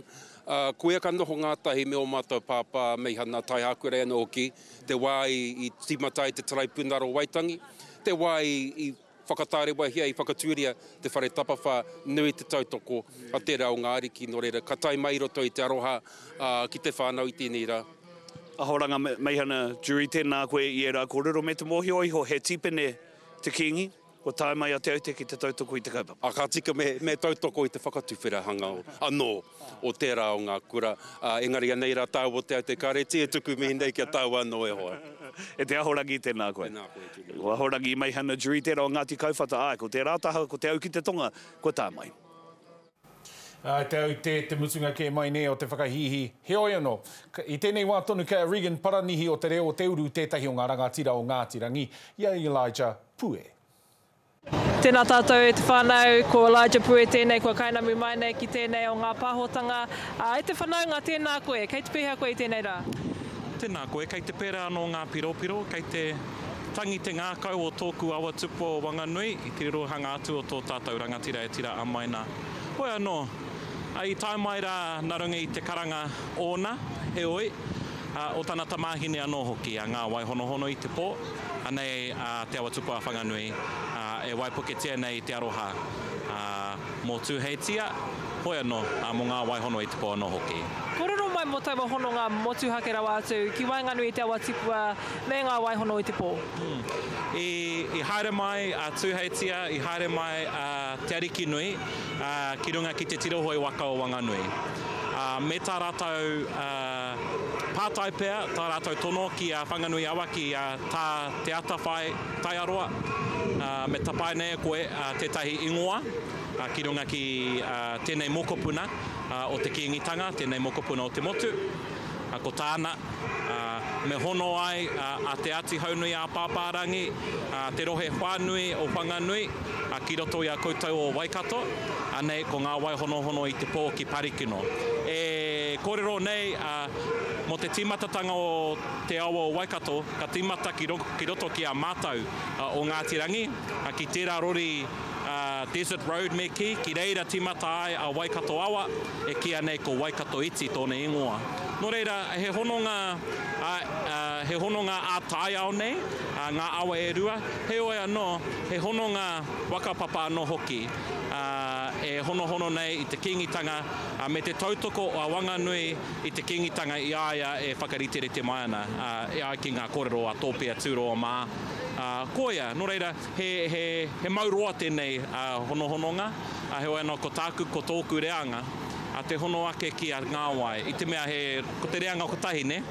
Koia ka noho ngātahi me ō mātou pāpā, Meihana Taihākurei anō hoki, te wā i tīmata ai te Taraipunara o Waitangi, te wā i whakatārewahia, i whakatūria te whare tapawhā, nui te tautoko a tērā o ngā ariki, nō reira, ka tae mai i roto i te aroha ki te whānau i tēnei rā. Ahoranga Meihana Jury, tēnā koe i ērā kōrero me te mōhio iho he tīpene te Kīngi, kua tae mai a Te Aute ki te tautoko i te kaupapa. Ā, ka tika me tautoko i te whakatuwherahanga anō o tērā o ngā kura, ā, engari anei rā tāua o Te Aute Kāreti e tuku mihi nei ki a tāua anō e hoa. E te Ahorangi, tēnā koe. Tēnā koe, Julian. Ko Ahorangi Meihana Jury tērā o Ngāti Kauwhata, āe, ko tērā taha, ko Te Au ki te Tonga, kua tae mai. Āe, Te Aute, te mutunga kē mai nei o te whakahīhī. Heoi anō, i tēnei wā tonu kei a Regan Paranihi o Te Reo o Te Uru tētahi o ngā rangatira o Ngāti Rangi, i a Elijah Pue. Tēnā tātou e te whānau, ko Elijah Pue tēnei kua kainamu mai nei ki tēnei o ngā pāhotanga. E te whanaunga, tēnā koe, kei te pēhea koe i tēnei rā? Tēnā koe, kei te pērā anō ngā piropiro, kei te tangi te ngākau o tōku awa tupua o Wanganui i te rirohanga atu o tō tātou rangatira e tira a Maina. Hoi anō, i tae mai rā nā runga i te karanga ōna, heoi, o tana tamāhine anō hoki, a Ngā Waihonohono i te pō. Anei a Te Awa Tupua a Whanganui e waipuketia nei i te aroha mō Tūheitia, hoi anō, mō Ngā Waihono i te pō anō hoki. Kōrero mai mō taua hononga motuhake rawa atu ki waenganui i Te Awa Tipua me Ngā Waihono i te pō. I haere mai a Tūheitia, i haere mai a Te Arikinui ki runga ki te tirahoe waka o Wanganui. Me tā rātou pātai pea, tā rātou tono ki a Whanganui Awa, ki a Tā Te Atawhai Taiaroa, me tapaina e koe tētahi ingoa ki runga ki tēnei mokopuna o te Kīngitanga, tēnei mokopuna o te motu. Ko tāna, me hono ai a Te Āti Haunui ā-Pāpārangi, te rohe whānui o Whanganui, ki roto i a koutou o Waikato, anei ko ngā wai honohono i te pō ki Parikino. E kōrero nei mō te tīmatatanga o te awa o Waikato, ka tīmata ki roto ki a mātou o Ngāti Rangi, ki tērā rori Desert Road me kī, ki reira tīmata ai a Waikato awa, e kīia nei ko Waikato Iti tōna ingoa. Nō reira, he hononga, he hononga ā-taiao nei, ngā awa e rua, heoi anō, he hononga whakapapa anō hoki, e honohono nei i te Kīngitanga me te tautoko a Wanganui i te Kīngitanga i a ia e whakariterite mai ana, e ai ki ngā kōrero a Tōpia Tūroa mā. Koia, nō reira, He, he, he mau roa tēnei honohononga, heoi anō ko tāku, ko tōku reanga, te hono ake ki a Ngāwai, i te mea he, ko te reanga kotahi, nē?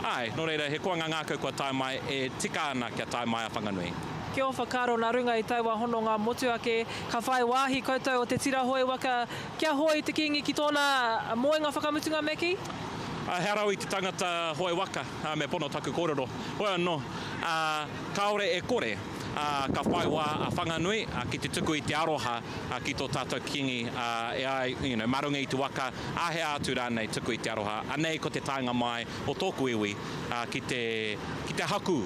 Āe, nō reira, he koanga ngākau kua tae mai, e tika ana kia tae mai a Whanganui. Ki ō whakaaro nā runga i taua hononga motuhake, ka whai wāhi koutou o te tira hoe waka kia hoe i te Kīngi ki tōna moenga whakamutunga me kī? He ara au i te tangata hoe waka, me pono taku kōrero. Hoi anō, ā, kāore e kore, ā, ka whai wā a Whanganui ki te tuku i te aroha ki tō tātou Kīngi, ā, e ai, you know, mā runga i te waka, āhea atu rānei tuku i te aroha. Anei ko te taenga mai o tōku iwi, ā, ki te, ki te haku,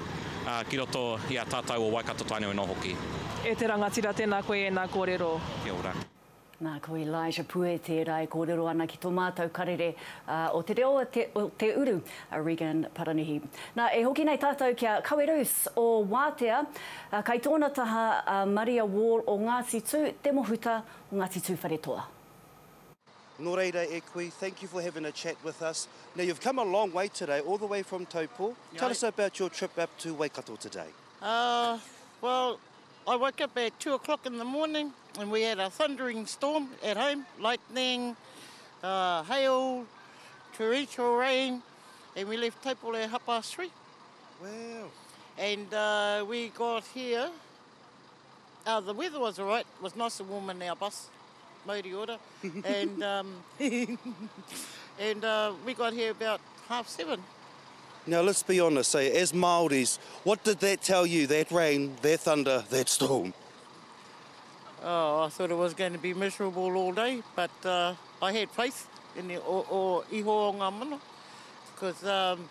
ā, ki roto i a tātou o Waikato-Tainui anō hoki. E te rangatira, tēnā koe ēnā kōrero. Kia ora. Nā, ko Elijah Pue tērā e kōrero ana ki tō mātou karere o te reo o te uru, a Regan Paranihi. Nā, e hoki nei tātou ki a Kaweroos o Wātea, kai tōna taha a Maria Wall o Ngāti Tū, te mohuta o Ngāti Tūwharetoa. Nō reira e kui, thank you for having a chat with us. Now you've come a long way today, all the way from Taupo. Tell us about your trip up to Waikato today. Uh, well, I woke up at 2 o'clock in the morning and we had a thundering storm at home, lightning, uh, hail, torrential rain, and we left Taupo at 3:30. Wow. And uh, we got here, uh, the weather was all right, it was nice and warm in our bus, Mauri ora, and, um, and uh, we got here about 7:30. Now let's be honest, eh, as Māoris, what did that tell you, that rain, that thunder, that storm? Oh, I thought it was going to be miserable all day, but uh, I had faith in the o, o iho o ngā mana. Because um,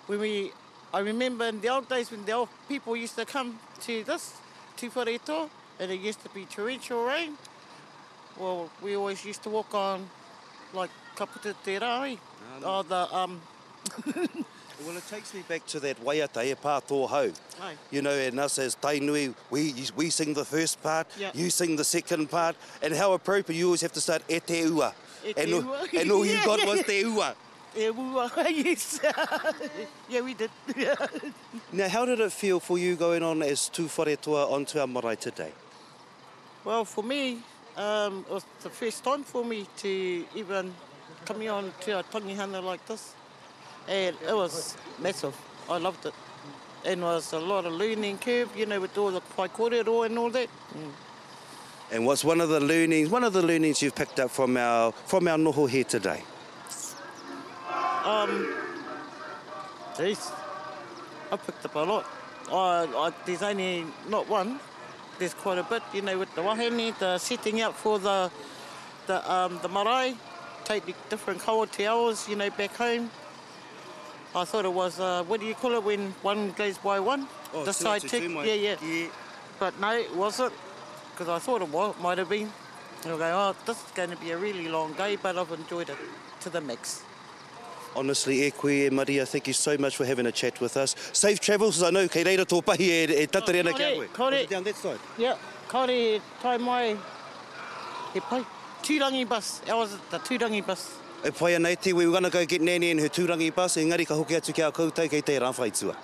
when we, I remember in the old days when the old people used to come to this, Tūwharetoa, and it used to be torrential rain. Well, we always used to walk on, like, ka puta te rā, eh? Oh, the, um... Well, it takes me back to that waiata, e pā tō hau. Aye. You know, and us as Tainui, we, we sing the first part, Yeah. you sing the second part, and how appropriate, you always have to start e te ua. E te and, ua. And all you got was te ua. E ua, yes. yeah, we did. Now, how did it feel for you going on as Tūwharetoa onto our marae today? Well, for me, um, it was the first time for me to even come on to a tangihanga like this. And it was massive. I loved it. And it was a lot of learning curve, you know, with all the whaikōrero and all that. Mm. And what's one of the learnings, one of the learnings you've picked up from our, from our noho here today? Um, geez, I picked up a lot. I, I, there's only not one, there's quite a bit, you know, with the wahine, the setting up for the, the, um, the marae, totally different kawa to ours, you know, back home. I thought it was, uh, what do you call it when one goes by one? Oh, the side tick, yeah, yeah, yeah. But no, it wasn't, because I thought it was, might have been. And I go, oh, this is going to be a really long day, but I've enjoyed it to the max. Honestly, e koe e Maria, thank you so much for having a chat with us. Safe travels, I know kei reira tō pahi e, e tatari ana ki a koe. Kore, Is it down that side? Yeah, kore e tae mai he pai. Tūrangi bus, ours is the Tūrangi bus. E pai ana e te, we were gonna go get Nanny in her Tūrangi bus, engari ka hoki atu ki a koutou kei tērā whaitua.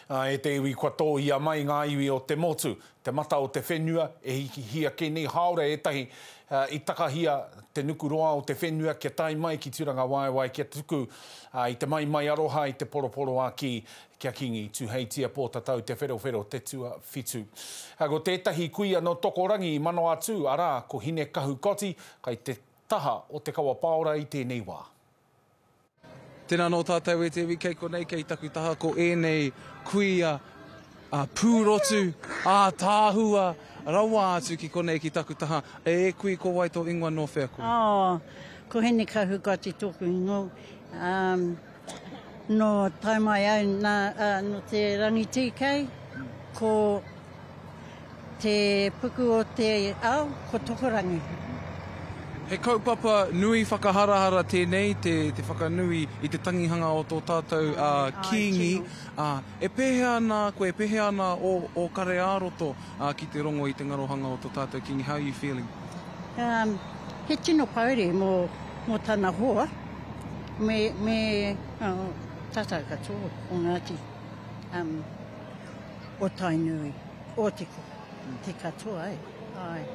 Ā, e te iwi kua tōia mai ngā iwi o te motu, te mata o te whenua, e hikihia kē nei hāora ētahi i takahia te nukuroa o te whenua kia tae mai ki Turangawaewae kia tuku i te maimai aroha i te poroporoākī kia Kingi Tuheitia Pōtatau Te Wherowhero te tuawhitu. Ko tētahi kuia nō Tokorangi i Manawatū, arā, ko Hinekahu Koti, kai te taha o Te Kawapaora i tēnei wā. Tēnā nō tātou e te iwi kei konei, kei taku taha ko ēnei kuia pūrotu, ātaahua rawa atu ki konei ki taku taha. E kui, ko wai tō ingoa nō whea koe? Oh, ko Hinekahu Gatti tōku ingoa. Um, nō tae mai au nā, uh, nō te Rangi TK, ko Te puku o te ao, ko Tokorangi. He kaupapa nui whakaharahara tēnei, te, te whakanui i te tangihanga o tō tātou Kīngi. E pēhea ana koe, e pēhea ana ō, ō kare ā-roto ki te rongo i te ngarohanga o tō tātou Kīngi? How are you feeling? Um, he tino pouri mō, mō tana hoa, me, me oh, tātou katoa o Ngāti um, o Tainui. O te, te katoa, e. Ae.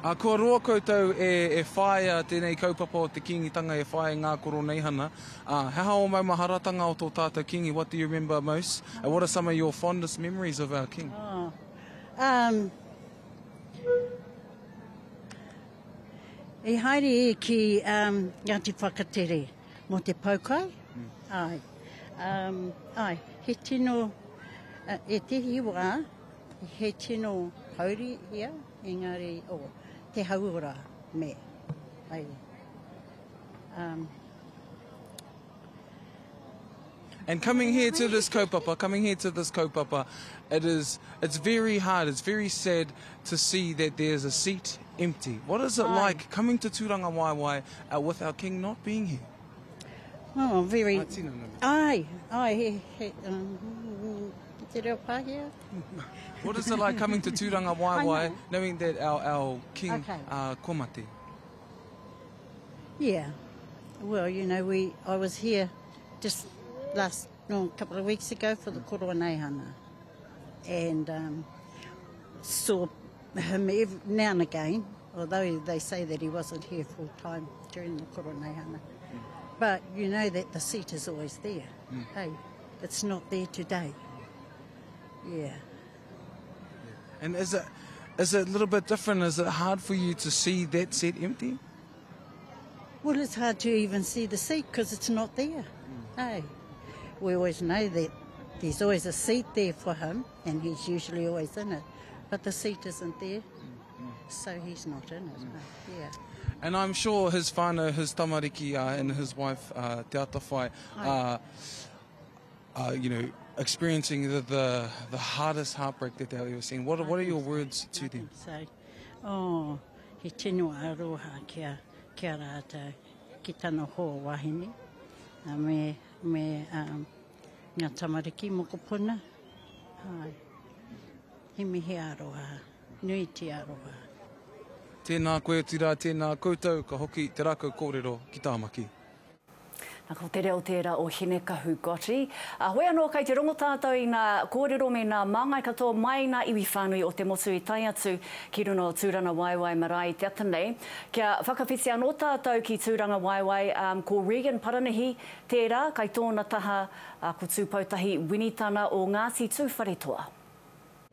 A, kua roa koutou e, e whāia tēnei kaupapa o te Kīngitanga e whāia ngā koroneihana. Ā, he aha ō maumaharatanga o tō tātou Kīngi? What do you remember most? And what are some of your fondest memories of our King? Oh, um, i haere e ki um, Ngāti Whakatere mō te poukai. Mm. Ai. Um, ai, he tino, Ētehi wā, he tino pouri ia, engari, oh, te hauora me, ai, um. And coming here to this kaupapa, coming here to this kaupapa, it is, it's very hard, it's very sad to see that there's a seat empty. What is it like coming to Tūrangawaewae uh, with our king not being here? Oh, very. Ai, ai, he, he, um, te reo Pākehā. What is it like coming to Tūranga Waewae, knowing that our, our king, okay. uh, kua mate? Yeah. Well, you know, we, I was here just last, no, a couple of weeks ago for the Koroneihana. And um, saw him every, now and again, although they say that he wasn't here full time during the Koroneihana. But you know that the seat is always there. Mm. Hey, it's not there today. Yeah. yeah. And is it is it a little bit different? Is it hard for you to see that seat empty? Well, it's hard to even see the seat because it's not there. Mm. Hey, we always know that there's always a seat there for him, and he's usually always in it. But the seat isn't there. so he's not in it. Mm. Yeah. And I'm sure his whānau, his tamariki uh, and his wife, uh, Te Atawhai, uh, uh, you know, experiencing the, the, the hardest heartbreak that they've ever seen. What, what are your words to them? So, oh, he tino aroha kia, kia rātou, ki tana hoa wahine, uh, me, me um, ngā tamariki mokopuna. Ai. He mihi aroha, nui te aroha. Tēnā koe otirā tēnā koutou ka hoki te rākau kōrero ki Tāmaki. Na, ko te reo tērā o Hinekahu Gotti. A, hoi anō kei te rongo tātou i ngā kōrero me ngā māngai katoa mai i ngā iwi whānui o te motu i tae atu ki runga o Tūrangawaewae marae i te ata nei. Kia whakawhiti anō tātou ki Tūrangawaewae, ā, ko Regan Paranihi tērā, kai tōna taha, ā, ko Tūpoutahi Winitana o Ngāti Tūwharetoa.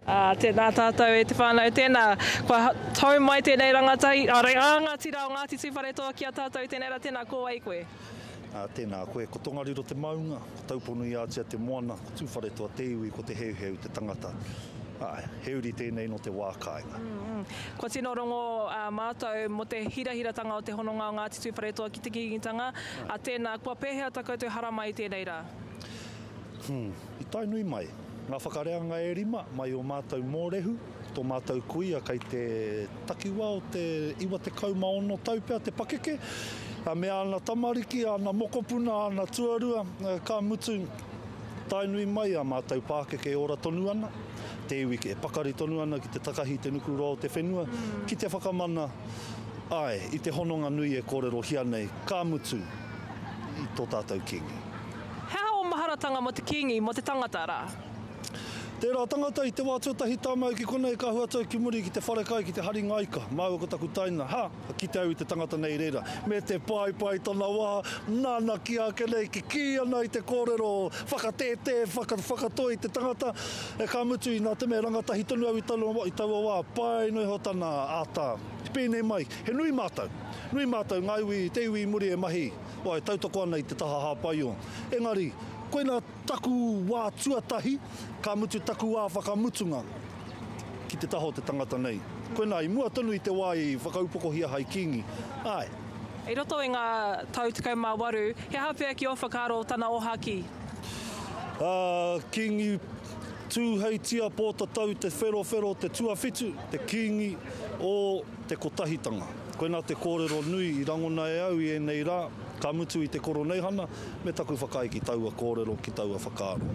Ā, tēnā tātou e te whānau, tēnā. Kua tau mai tēnei rangatahi, ā, rangatira o Ngāti Tūwharetoa ki a tātou i tēnei rā, tēnā, ko wai koe? Ā, tēnā koe, ko Tongariro te maunga, ko Tauponuiātia te moana, ko Tūwharetoa te iwi, ko Te Heuheu te tangata. Āe, he uri tēnei nō te wā kāinga. Kua tino rongo mātou mō te hirahiratanga o te hononga o Ngāti Tūwharetoa ki te Kīngitanga, ā, tēnā, kua pēhea tā koutou haramai i tēnei rā? Hmm, i tae nui mai. Ngā whakareanga e rima, mai o mātou mōrehu, tō mātou kuia kei te takiwā o te 96 tau pea te pakeke, me āna tamariki, āna mokopuna, āna tuarua, ka mutu, tae nui mai ā mātou pākeke e ora tonu ana, te iwi e pakari tonu ana ki te takahi i te nukuroa o te whenua, ki te whakamana, āe, i te hononga nui e kōrerohia nei, ka mutu, i tō tātou Kīngi. He aha ō maharatanga mō te Kīngi, mō te tangata rā? Tērā tangata i te wā tuatahi tā mau ki konei ka huatau ki muri ki te wharekai ki te hari ngaika, māua ko taku taina, ha! Ka kite au i te tangata nei i reira, me te paepae tana waha, nāna kī ake nei, kikī ana i te kōrero whakatētē, whaka, whakatoi i te tangata, e ka mutu, nā te mea rangatahi tonu au i taua, i taua wā, pai noa iho tana āta pēnei mai, he nui mātou, nui mātou, ngā iwi, te iwi i muri e mahi, Wā, e tautoko ana i te taha hāpai o. Engari, koinā taku wā tuatahi, ka mutu taku wā whakamutunga ki te taha o te tangata nei. Koinā, i mua tonu i te wā i whakaupokohia hai Kīngi. Āe. I roto i ngā tau 18, he aha pea ki ō whakaaro tana ōhākī? Ā, Kīngi Tūheitia Pōtatau Te Wherowhero Te Tuawhitu, te Kīngi o te Kotahitanga. Koinā te kōrero nui i rangona e au i ēnei rā, ka mutu i te Koroneihana, me taku whakaae ki taua kōrero, ki taua whakaaro.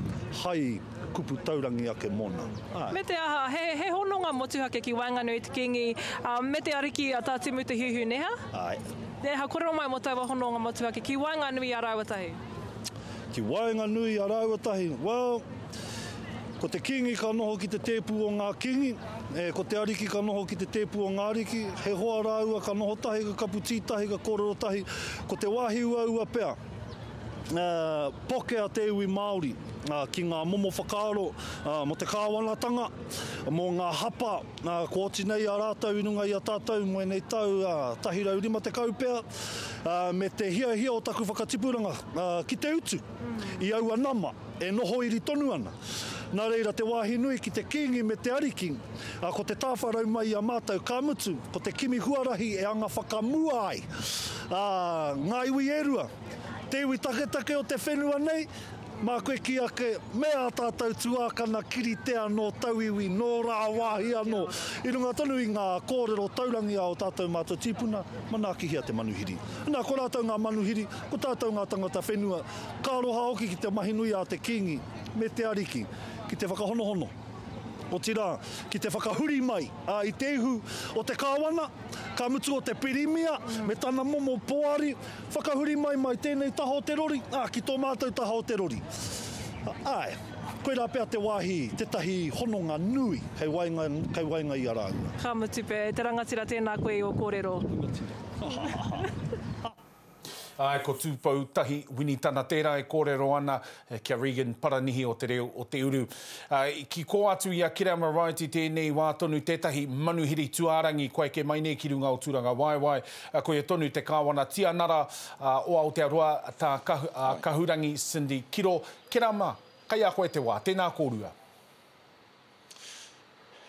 Hai kupu taurangi ake mōna. Āe. Me te aha, he, he hononga motuhake ki waenganui i te Kīngi, ā, me te Ariki a Tā Timu Te Heuheu, nē hā? Āe. Nē hā, kōrero mai mō taua hononga motuhake ki waenganui i a rāua tahi. Ki waenganui i a rāua tahi, well, ko te Kīngi ka noho ki te tēpu o ngā kīngi, e, ko te Ariki ka noho ki te tēpu o ngā ariki, he hoa rāua ka noho tahi, ka kapu tī tahi, ka kōrero tahi, ko te wāhi uaua pea, e, pokea te iwi Māori ki ngā momo whakaaro mō te kāwanatanga, mō ngā hapa kua oti nei a rātou i runga i a tātou mō ēnei tau 150 pea, me te hiahia o taku whakatipuranga ki te utu i aua nama e noho iri tonu ana. Nā reira te wāhi nui ki te Kīngi me te Ariki, ko te tāwharau mai i a mātou, ka mutu, ko te kimi huarahi e anga whakamua ai ngā iwi e rua, te iwi taketake o te whenua nei, Mā koe kī ake, me ā tātou tuākana kiritea nō tauiwi, nō rāwāhi anō, i runga tonu i ngā kōrero taurangi a ō tātou mātua tīpuna, manaakihia te manuhiri. Nā, ko rātou ngā manuhiri, ko tātou ngā tangata whenua, ka aroha hoki ki te mahi nui a te Kīngi me te Ariki, ki te whakahonohono, otirā, ki te whakahuri mai i te ihu o te Kāwana, ka mutu o te Pirimia me tana momo poari, Whakahuri mai mai tēnei taha o te rori, ā, ki tō mātou taha o te rori. Āe, koirā pea te wāhi, tētahi hononga nui kei waenga, kei waenga i a rāua. Ka mutu pea, e te rangatira tēnā koe i ō kōrero. Āe, ko Tūpoutahi Winitana tērā e kōrero ana ki a Regan Paranihi o Te Reo o Te Uru. Ki kō atu i a Kereama Wright i tēnei wā tonu tētahi manuhiri tuārangi kua eke mai nei ki runga o Tūrangawaewae. Koia tonu te Kāwana Tianara o Aotearoa, tā Kahurangi Cindy Kiro. Kereama, kei a koe te wā. Tēnā kōrua.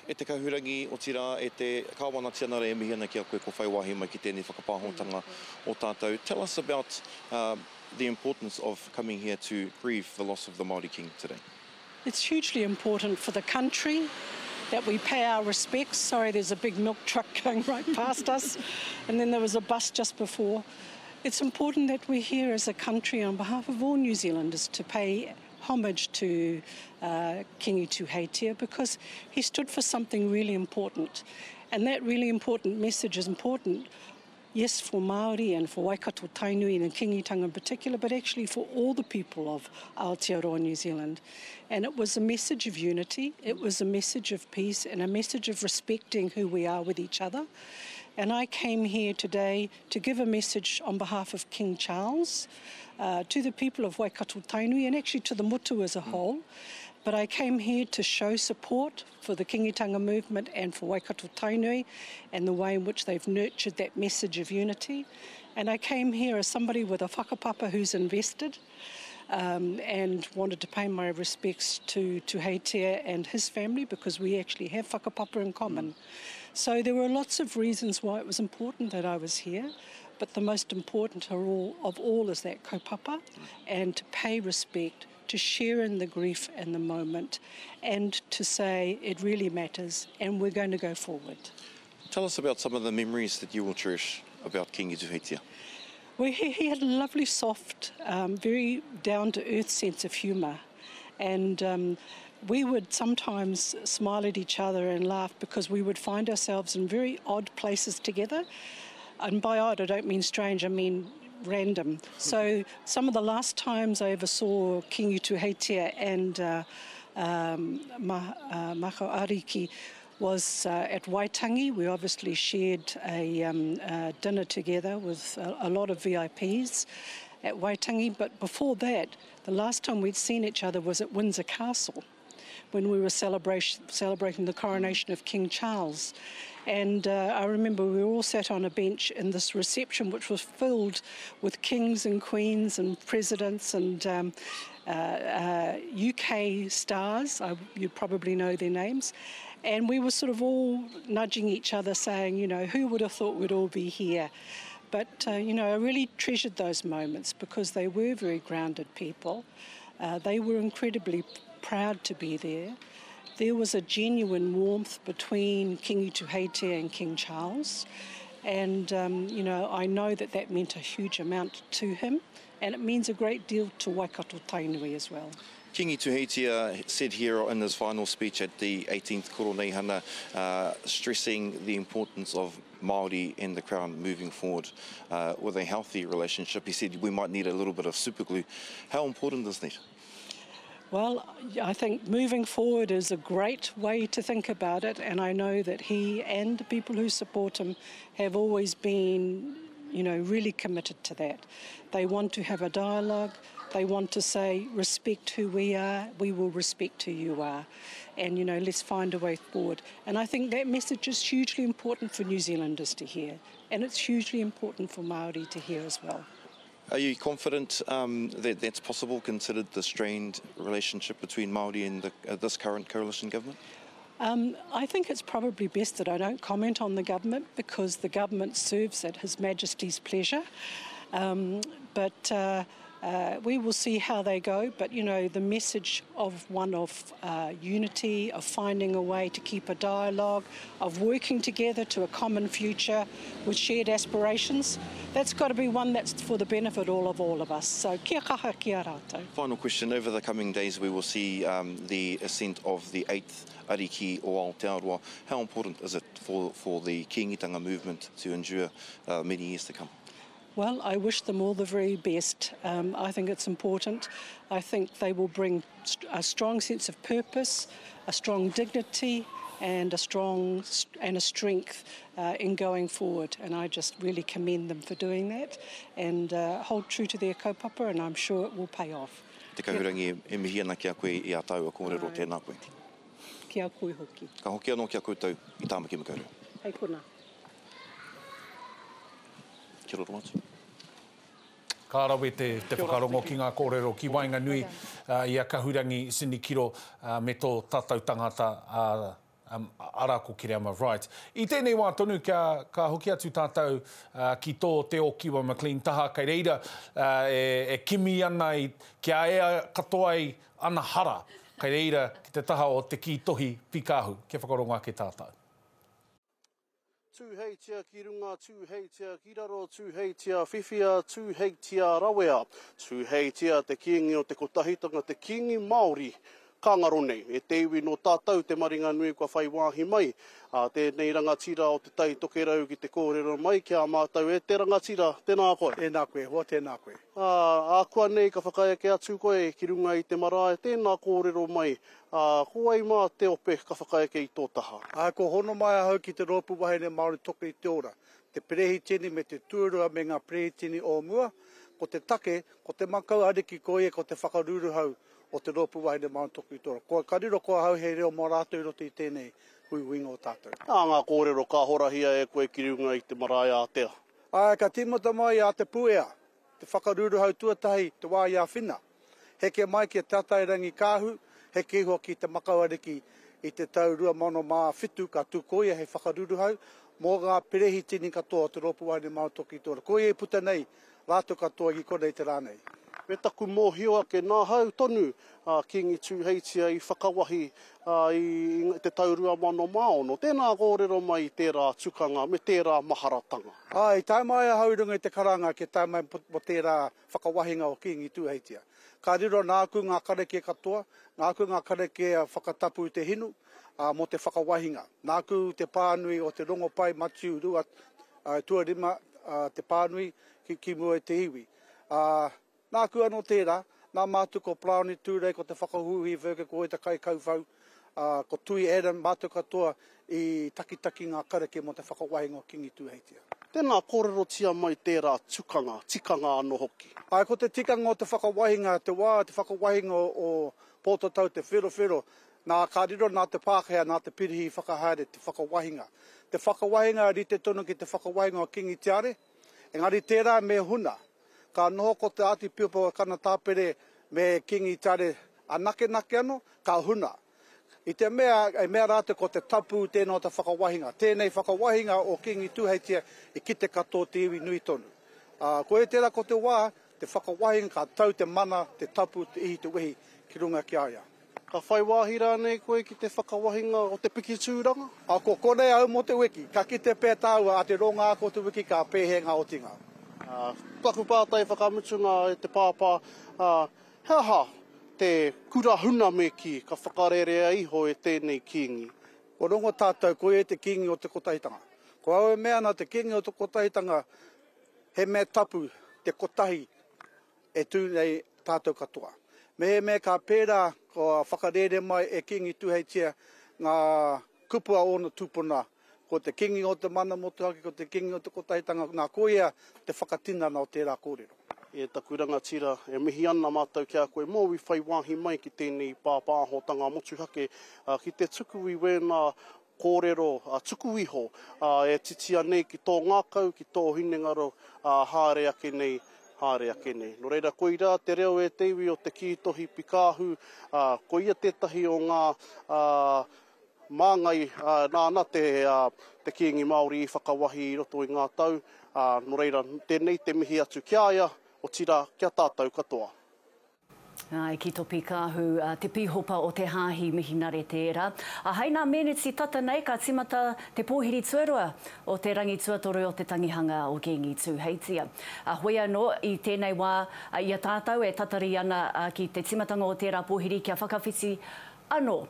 E te Kahurangi, otirā, e te Kāwana Tianara e mihi ana ki a koe kua whai wāhi mai ki tēnei whakapāhotanga o tātou. Tell us about the importance of coming here to grieve the loss of the Māori King today. It's hugely important for the country that we pay our respects. Sorry, there's a big milk truck going right past us, and then there was a bus just before. It's important that we're here as a country on behalf of all New Zealanders to pay homage to uh, Kingi Tuheitia because he stood for something really important. And that really important message is important yes, for Māori and for Waikato Tainui and Kingitanga in particular, but actually for all the people of Aotearoa New Zealand. And it was a message of unity, it was a message of peace, and a message of respecting who we are with each other. And I came here today to give a message on behalf of King Charles uh, to the people of Waikato Tainui and actually to the Motu as a mm. whole. But I came here to show support for the Kingitanga movement and for Waikato Tainui and the way in which they've nurtured that message of unity. And I came here as somebody with a whakapapa who's invested um, and wanted to pay my respects to Tuheitia and his family because we actually have whakapapa in common. So there were lots of reasons why it was important that I was here, but the most important of all, of all is that kaupapa and to pay respect to share in the grief and the moment and to say it really matters and we're going to go forward. Tell us about some of the memories that you will cherish about Kingi Tuheitia. Well, he, he had a lovely, soft, um, very down-to-earth sense of humour. And um, we would sometimes smile at each other and laugh because we would find ourselves in very odd places together. And by odd, I don't mean strange, I mean random. So some of the last times I ever saw King Tuheitia and uh, um, Ma, uh, Mako Ariki was uh, at Waitangi. We obviously shared a, um, a dinner together with a, a lot of VIPs at Waitangi. But before that, the last time we'd seen each other was at Windsor Castle when we were celebrating the coronation of King Charles. And uh, I remember we were all sat on a bench in this reception, which was filled with kings and queens and presidents and um, uh, uh, UK stars. I, you probably know their names. And we were sort of all nudging each other, saying, you know, who would have thought we'd all be here? But, uh, you know, I really treasured those moments because they were very grounded people. Uh, they were incredibly proud to be there. There was a genuine warmth between King Tuheitia and King Charles. And, um, you know, I know that that meant a huge amount to him, and it means a great deal to Waikato Tainui as well. Kingi Tuheitia said here in his final speech at the 18th Koroneihana, uh, stressing the importance of Māori and the Crown moving forward uh, with a healthy relationship. He said we might need a little bit of superglue. How important is that? Well, I think moving forward is a great way to think about it, and I know that he and the people who support him have always been, you know, really committed to that. They want to have a dialogue. They want to say, respect who we are, we will respect who you are. And, you know, let's find a way forward. And I think that message is hugely important for New Zealanders to hear, and it's hugely important for Māori to hear as well. Are you confident um, that that's possible, considered the strained relationship between Māori and the, uh, this current coalition government? Um, I think it's probably best that I don't comment on the government because the government serves at His Majesty's pleasure. Um, but uh, uh, we will see how they go. But, you know, the message of one of uh, unity, of finding a way to keep a dialogue, of working together to a common future with shared aspirations, that's got to be one that's for the benefit all of all of us. So kia kaha kia rātou. Final question. Over the coming days, we will see um, the ascent of the eighth Ariki o Aotearoa. How important is it for, for the Kingitanga movement to endure uh, many years to come? Well, I wish them all the very best. Um, I think it's important. I think they will bring a strong sense of purpose, a strong dignity, and a strong and a strength uh, in going forward. And I just really commend them for doing that and uh, hold true to their kaupapa, and I'm sure it will pay off. Te kahurangi e mihi ana ki a koe i a tāua kōrero, tēnā koe. Ki a koe hoki. Ka hoki anō ki a koutou i Tāmaki Makaurau. Hei konā. Kia ora atu. Ka rawe te, te whakarongo ki ngā kōrero ki waenganui uh, i a Kahurangi Sinikiro uh, me tō tātou tangata a uh, Arā ko Kereama Wright. I tēnei wā tonu kia ka hoki atu tātou ki tō Te Ōkiwa McLean taha kei reira e kimi ana i kia ea katoa ai ana hara kei reira ki te taha o Te Kī Tohi Pīkāhu. Kia whakarongo ake tātou. Tūheitia ki runga, tūheitia ki raro, tūheitia whiwhia, tūheitia rawea. Tūheitia te Kīngi o te Kotahitanga, te Kīngi Māori ka ngaro nei. E te iwi nō tātou te maringanui kua whai wāhi mai a tēnei rangatira o Te Tai Tokerau ki te kōrero mai ki a mātou e te rangatira, tēnā koe. Tēnā koe e hoa, tēnā koe. Ā, ākuanei ka whakaeke atu koe ki runga i te marae, tēnā kōrero mai Ā, ko wai mā te ope ka whakaeke i tō taha? Ā, kua hono mai ahau ki te Rōpū Wahine Māori Toki i te Ora, te Perehitini me te Tuarua me ngā Perehitini o mua, ko te take, ko te makau ariki ko ia ko te whakaruruhau o te Rōpū Wahine Māori Toki i te Ora. Kua ka riro ko ahau hei reo mō rātou i roto i tēnei huihuinga o tātou. Ā, ngā kōrero ka horahia e koe ki runga i te marae ātea. Ā, ka tīmata mai a Te Puea, te whakaruruhau tuatahi, te wā i a Whina. Heke mai ki a Te Atairangikaahu, heke iho ki Te Makauariki i te tau 2007 ka tū ko ia hei whakaruruhau mō ngā perehitini katoa o Te Rōpū Wahine Māori Toki Te Ora. Ko ia i puta nei rātou katoa ki konei te rā nei. Me taku mōhio ake nāhau tonu a Kīngi Tūheitia i whakawahi i te tau 2006. Tēnā kōrero mai i tērā tukanga me tērā maharatanga. Āe, i tae mai ahau i runga i te karanga kia tae mai mō tērā whakawahinga o Kīngi Tūheitia. Ka riro nāku ngā karakia katoa, nāku ngā karakia whakatapu i te hinu, ā, mō te whakawahinga. Nāku te pānui o te Rongopai Matiu rua, ā, tuarima, ā, te pānui ki, ki mua i te iwi. Ā, nāku anō tērā, nā mātou ko Paraone Tūrei, ko Te Whakahuihui Verker, ko Ēta Kaikauwhau, ā, ko Tui Adam, mātou katoa i takitaki ngā karakia mō te whakawahinga o Kīngi Tūheitia. Tēnā, kōrerotia mai tērā tukanga, tikanga anō hoki. Āe, ko te tikanga o te whakawahinga, te wā, te whakawahinga o Pōtatau Te Wherowhero, nā, ka riro nā te Pākehā, nā te Pirihi i whakahaere te whakawahinga. Te whakawahinga rite tonu ki te whakawahinga o Kīngi Tiare, engari tērā me huna. Ka noho ko Te Ātipiupa o Kanatāpere me Kīngi Tiare anakenake anō, ka huna. I te mea, e mea rātou ko te tapu tēnā o te whakawahinga. Tēnei whakawahinga o Kīngi Tūheitia i kite katoa te iwi nui tonu. Ā, koia tērā ko te wā, te whakawahinga ka tau te mana, te tapu, te ihi, te wehi ki runga ki a ia. Ka whai wāhi rānei koe ki te whakawahinga o te piki tūranga? Ā, ko konei au mō te wiki. Ka kite pea tāua a te ronga ako o te wiki ka pēhea ngā otinga. Ā, taku pātai whakamutunga e te pāpā, ā, He aha te kura huna me kī ka whakarerea iho e tēnei kīngi? Kua rongo tātou ko ia te kīngi o te kotahitanga. Ko au e mea ana te kīngi o te kotahitanga he mea tapu te kotahi e tū nei tātou katoa. Mehemea ka pērā kua whakarere mai e Kīngi Tūheitia ngā kupu a ōna tūpuna Ko te Kingi o te mana motuhake, ko te Kingi o te kotahitanga, nā ko ia te whakatinana o tērā kōrero. E taku rangatira, e mihi ana mātou ki a koe mōu i whai wāhi mai ki tēnei pāpāhotanga motuhake, ki te tuku i wēnā kōrero tuku iho e titia nei ki tō ngākau, ki tō hinengaro, haere ake nei, haere ake nei. Nō reira, koirā te reo e te iwi o Te Kī Tohi Pikāhu, koia tētahi o ngā Māngai, nāna te te Kīngi Māori i whakawahi i roto i ngā tau, ā, nō reira, tēnei te mihi atu ki a ia, otirā, ki a tātou katoa. Āe, ki Topi Kāhu, te pīhopa o te Hāhi Mihinare tērā. Ā, hei nā meneti tata nei ka tīmata te pōhiri tuarua o te rangi tuatoru o te tangihanga o Kīngi Tūheitia. Ā, hoi anō, i tēnei wā, i a tātou e tatari ana ki te tīmatanga o tērā pōhiri kia whakawhiti Ano,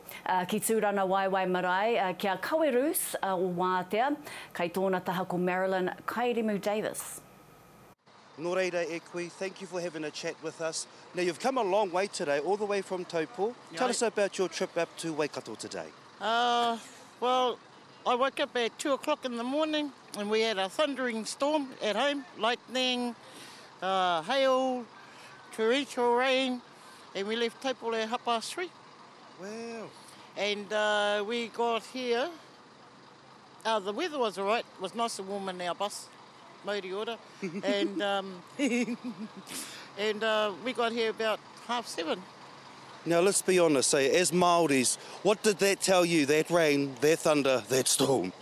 ki Tūranawaewae Marae, ki a Kawe Roos o Wātea, kei tōna taha ko Marilyn Kairimu Davis. Nō reira e kui, thank you for having a chat with us. Now you've come a long way today, all the way from Taupo. Tell us about your trip up to Waikato today. Uh, well, I woke up at 2 o'clock in the morning and we had a thundering storm at home, lightning, uh, hail, torrential rain, and we left Taupo at 3:30. Wow. And uh, we got here, uh, the weather was all right, it was nice and warm in our bus, Mauri ora, and, um, and uh, we got here about 7:30. Now let's be honest, eh, as Māoris, what did that tell you, that rain, that thunder, that storm?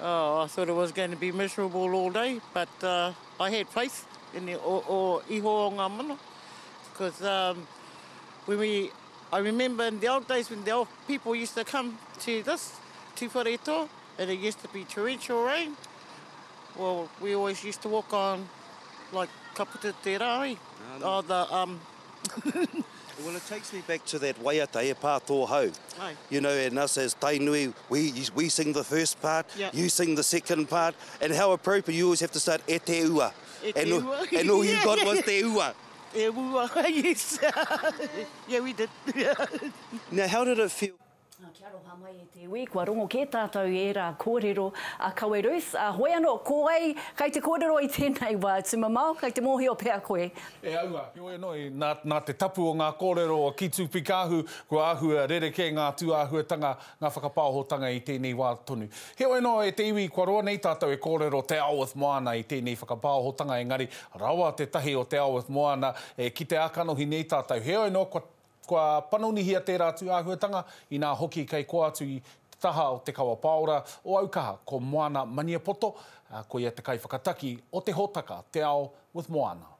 Oh, I thought it was going to be miserable all day, but uh, I had faith in the o, o iho o ngā mana, because um, when we, I remember in the old days when the old people used to come to this, Tūwharetoa, and it used to be torrential rain. Well, we always used to walk on, like, ka puta te rā, eh? Oh, the, um... Well, it takes me back to that waiata, e pā tō hau. Aye. You know, and us as Tainui, we, we sing the first part, Yeah. you sing the second part, and how appropriate, you always have to start, e te ua. E te and, ua. And all you Yeah, got yeah. was te ua. E ua, yes. yeah, we did. Now, how did it feel? Kia aroha mai e te iwi, kua rongo kē tātou i ērā kōrero a Kawe Ruth, ā, hoi anō, ko wai kei te kōrero i tēnei wā, Tumamao, kei te mōhio pea koe. E aua, heoi anō, nā, nā te tapu o ngā kōrero o Ki Tūpikāhu, kua āhua rerekē ngā tūāhuatanga, ngā whakapaohotanga i tēnei wā tonu. Heoi anō, e te iwi, kua roa nei tātou e kōrero Te Ao with Moana i tēnei whakapaohotanga, engari rawa tētahi o Te Ao with Moana e kite ā-kanohi nei tātou. Heoi anō, kua Kua panonihia tērā tūāhuatanga, inā hoki kei kō atu i te taha o Te Kawa Paora o Aukaha, ko Moana Maniapoto, ā, ko ia te kaiwhakataki o te hōtaka Te Ao with Moana.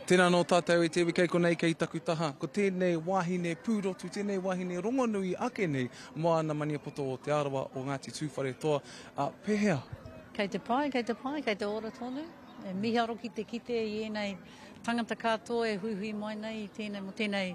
Tēnā nō tātou e te iwi kei konei kei taku taha, ko tēnei wahine pūrotu, tēnei wahine rongonui ake nei, Moana Maniapoto o Te Arawa o Ngāti Tūwharetoa, ā, pēhea? Kei te pai, kei te pai, kei te ora tonu. E miharo ki te kite i ēnei Tangata katoa e huihui mai nei i tēnei, mō tēnei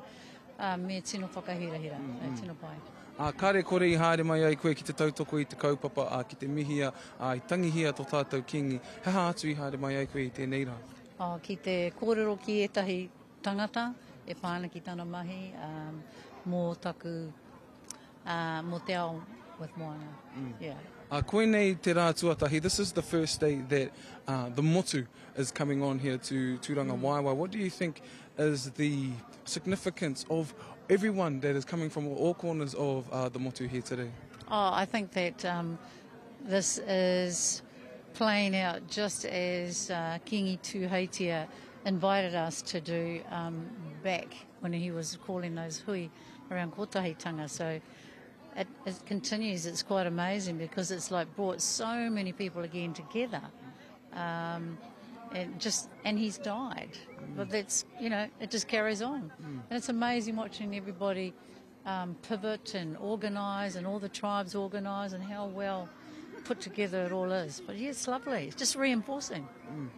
mea tino whakahirahira, mm. tino pai. Ā, kāre kore i haere mai ai koe ki te tautoko i te kaupapa, ā, ki te mihia, ā, i tangihia tō tātou Kīngi. He aha atu i haere mai ai koe i tēnei rā? Oh, ki te kōrero ki ētahi tangata e pā ana ki tana mahi, um, mō taku uh, mō te ao with Moana. Mm. Yeah. Uh, koinei te rā tuatahi, this is the first day that uh, the motu is coming on here to Tūranga mm. Waewae. What do you think is the significance of everyone that is coming from all corners of uh, the motu here today? Oh, I think that um, this is playing out just as uh, Kingi Tūheitia invited us to do um, back when he was calling those hui around kotahitanga. So it, it continues. It's quite amazing because it's like brought so many people again together. Um, and just and he's died, mm. but that's you know it just carries on, mm. and it's amazing watching everybody um, pivot and organise, and all the tribes organise, and how well put together it all is. But yeah, it's lovely. It's just reinforcing. Mm.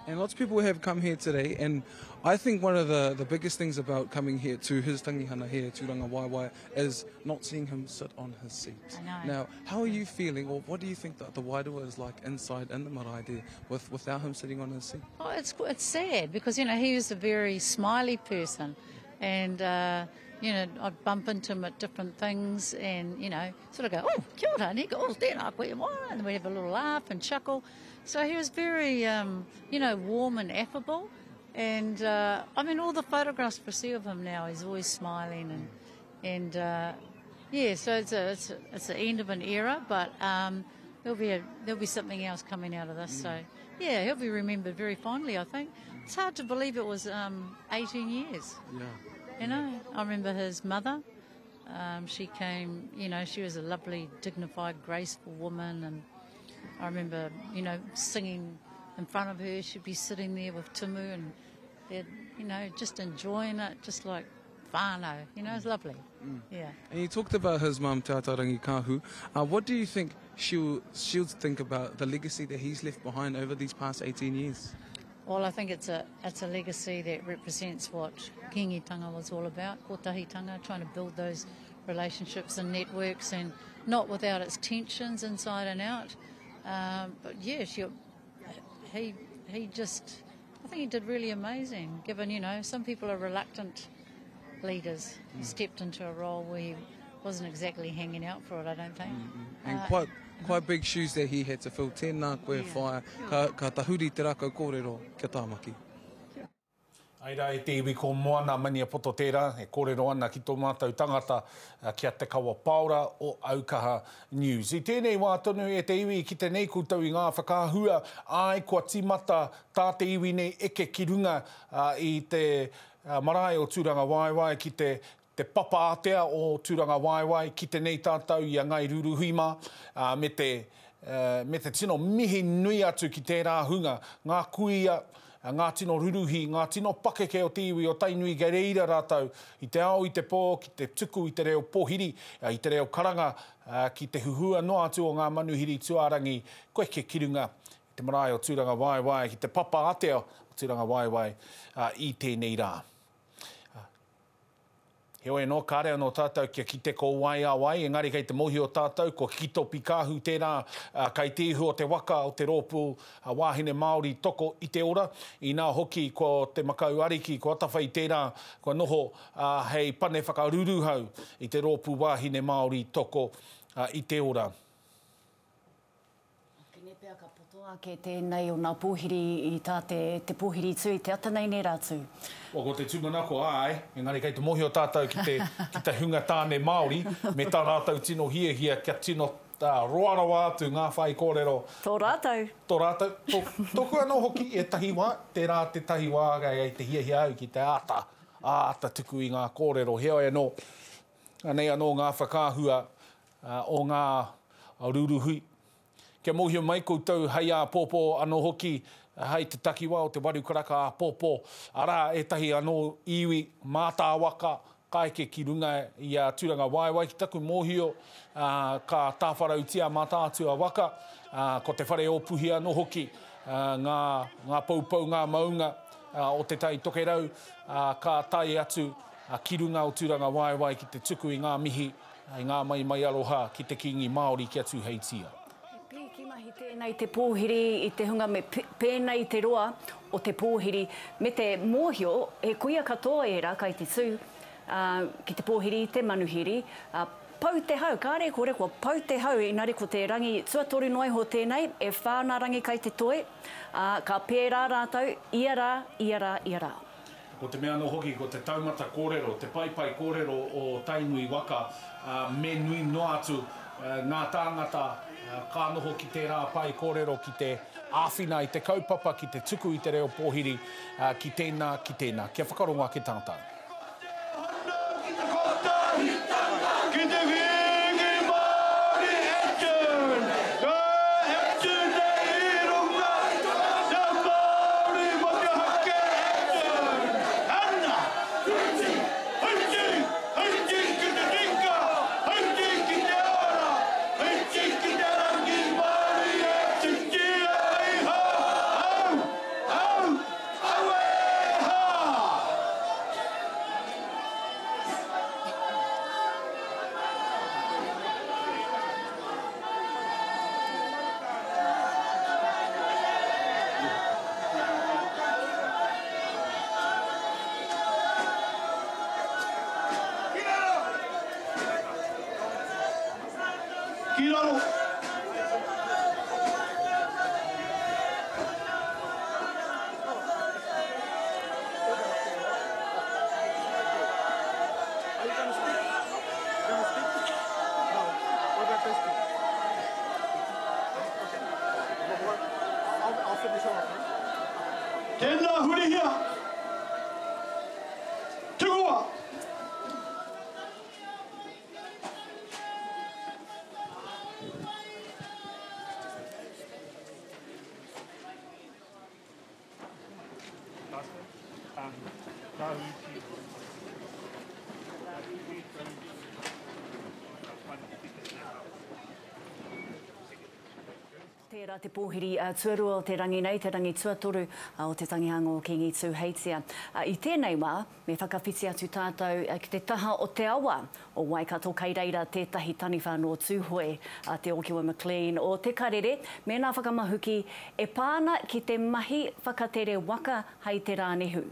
And lots of people have come here today, and I think one of the, the biggest things about coming here to his tangihana here, Tūranga Waewae, is not seeing him sit on his seat. I know. Now, how are you feeling, or what do you think that the wairua is like inside in the marae there with, without him sitting on his seat? Oh, it's, it's sad because, you know, he was a very smiley person, and... Uh, you know, I'd bump into him at different things and, you know, sort of go, oh, kia ora, and he'd go, oh, tēnā koe, and we'd have a little laugh and chuckle. So he was very, um, you know, warm and affable. And, uh, I mean, all the photographs we see of him now, he's always smiling and, and uh, yeah, so it's, a, it's, a, it's the end of an era, but um, there'll, be a, there'll be something else coming out of this. Mm. So, yeah, he'll be remembered very fondly, I think. It's hard to believe it was um, 18 years. Yeah. You know, I remember his mother. Um, she came, you know, she was a lovely, dignified, graceful woman. And I remember, you know, singing in front of her. She'd be sitting there with Timu and they'd, you know, just enjoying it, just like whānau. You know, it's lovely. Mm. Yeah. And you talked about his mum, Te Atarangi Kahu. Uh, what do you think she'll, she'll think about the legacy that he's left behind over these past 18 years? Well, I think it's a, it's a legacy that represents what Kingitanga was all about, kotahitanga, trying to build those relationships and networks and not without its tensions inside and out. Um, but yeah, she, he, he just, I think he did really amazing, given, you know, some people are reluctant leaders. Mm. Stepped into a role where he wasn't exactly hanging out for it, I don't think. Mm -hmm. And uh, quite quite big shoes that he had to fill. Tēnā koe yeah. whaia, ka, ka tahuri te rākau kōrero kia Tāmaki. Ai rā e te iwi ko Moana Maniapoto tērā e kōrero ana ki tō mātou tangata ki a Te Kawa Paora o Aukaha News. I tēnei wā tonu e te iwi ki te nei koutou i ngā whakaahua, āe kua tīmata tā te iwi nei eke ki runga i te marae o Tūrangawaewae, ki te te papa ātea o Tūrangawaewae, kite nei tātou i a Ngāi Ruruhui mā, ā, me te, me te tino mihi nui atu ki tērā hunga, ngā kuia, ngā tino ruruhi, ngā tino pakeke o te iwi o Tainui kei reira rātou i te ao i te pō ki te tuku i te reo pōhiri, i te reo karanga ki te huhua noa atu o ngā manuhiri tuārangi kua eke ki runga i te marae o Tūrangawaewae, ki te papa ātea o Tūrangawaewae i tēnei rā. Heoi anō, kāre anō tātou kia kite ko wai a wai, engari kei te mōhio tātou ko Kito Pikāhu tērā kai te ihu o te waka o te rōpū wāhine Māori toko i te ora, inā hoki ko Te Makau Ariki, ko Atawhai tērā kua noho hei pane whakaruruhau i te rōpū wāhine Māori toko i te ora. Kene pea ka poto ake tēnei o nā pōhiri i tā te, te pōhiri tū i te ata nei nē rā tū. Well, ko te tūmanako, āe, engari kei te mōhio tātou ki te, ki te hunga tāne Māori me tā rātou tino hiahia kia tino roa rawa atu ngā whaikōrero. Tō rātou. Tō rātou, tō, tōku anō hoki ētahi wā, tērā tētahi wā kei te hiahia au ki te āta, āta tuku i ngā kōrero. Heoi anō, anei anō ngā whakaahua o ngā ruruhui. Kia mōhio mai koutou hei āpōpō anō hoki, hei te takiwā o te waru karaka āpōpō, arā ētahi anō iwi mātāwaka ka eke ki runga i a Tūrangawaewae, ki taku mōhio, ka tāwharautia Mātaatua waka, ko Te Whare o Puhi anō hoki, ngā, ngā poupou, ngā maunga o Te Tai Tokerau, ka tae atu ki runga o Tūrangawaewae ki te tuku i ngā mihi I ngā maimai aroha ki te Kīngi Māori ki a Tūheitia. He pīki mahi tēnei te pōhiri i te hunga me pēnei te roa o te pōhiri me te mōhio he kuia katoa ērā kai te tū ki te pōhiri i te manuhiri, pau te hau, kāre kore kua pau te hau inari ko te rangi tuatoru noa iho tēnei, e whā nā rangi kai te toe, ā, ka pērā rātou ia rā, ia rā, ia rā. Ko te mea anō hoki, ko te taumata kōrero, te paepae kōrero o Tainui waka, me nui noa atu ngā tāngata ka noho ki tērā pae kōrero ki te āwhina i te kaupapa, ki te tuku i te reo pōhiri ki tēnā, ki tēnā. Kia whakarongo ake tātou. Ki te Kīngi Māori Action! Ka action nei i runga Te Māori Motuhake Action! Ana! Whiti! Whiti! Whiti ki te tika! Whiti ki te ora! Whiti ki te rangimārie Titia iho! Au! Au! Auē hā! Ki raro! Tēnā hurihia! Tukua! Tērā te pōhiri tuarua o te rangi nei, te rangi tuatoru o te tangihanga o Kīngi Tūheitia. I tēnei wā, me whakawhiti atu tātou ki te taha o te awa o Waikato kei reira tētahi taniwha nō Tūhoe, a Te Okiwa McLean o Te Karere, me nā whakamahuki e pā ana ki te mahi whakatere waka hei te rā nehu.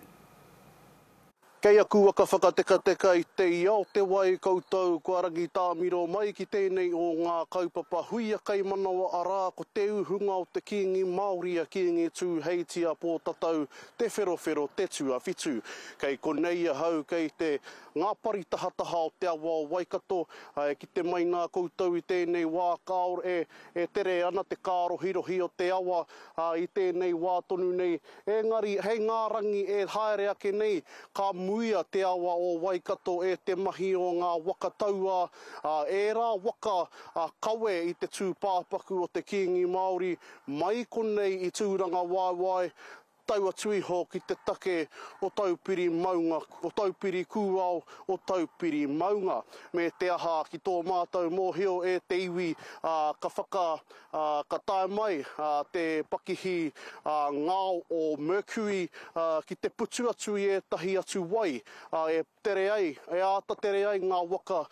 Kei aku waka whakatekateka i te ia o te wai koutou kua rangitāmiro mai ki tēnei o ngā kaupapa huia kaimanawa arā ko te uhunga o te Kīngi Māori a Kīngi Tūheitia Pōtatau Te Wherowhero Te Tuawhitu. Kei konei ahau kei te ngā pari tahataha o te awa o Waikato e kite mai nā koutou i tēnei wā kāore e tere ana te kārohirohi o te awa i tēnei wā tonu nei Engari, hei ngā rangi e haere ake nei, ka muia te awa o Waikato e te mahi o ngā waka tauā, ā, ērā waka kawe i te tūpāpaku o te Kīngi Māori mai konei i Tūrangawaewae, tau atu iho ki te take o Taupiri maunga, o Taupiri kūao, o Taupiri maunga. Me te aha, ki tō mātou mōhio e te iwi, ā, ka whaka ā, ka tae mai te pakihi ngao o Mercury ki te putu atu i ētahi atu wai e tere ai, e āta tere ai ngā waka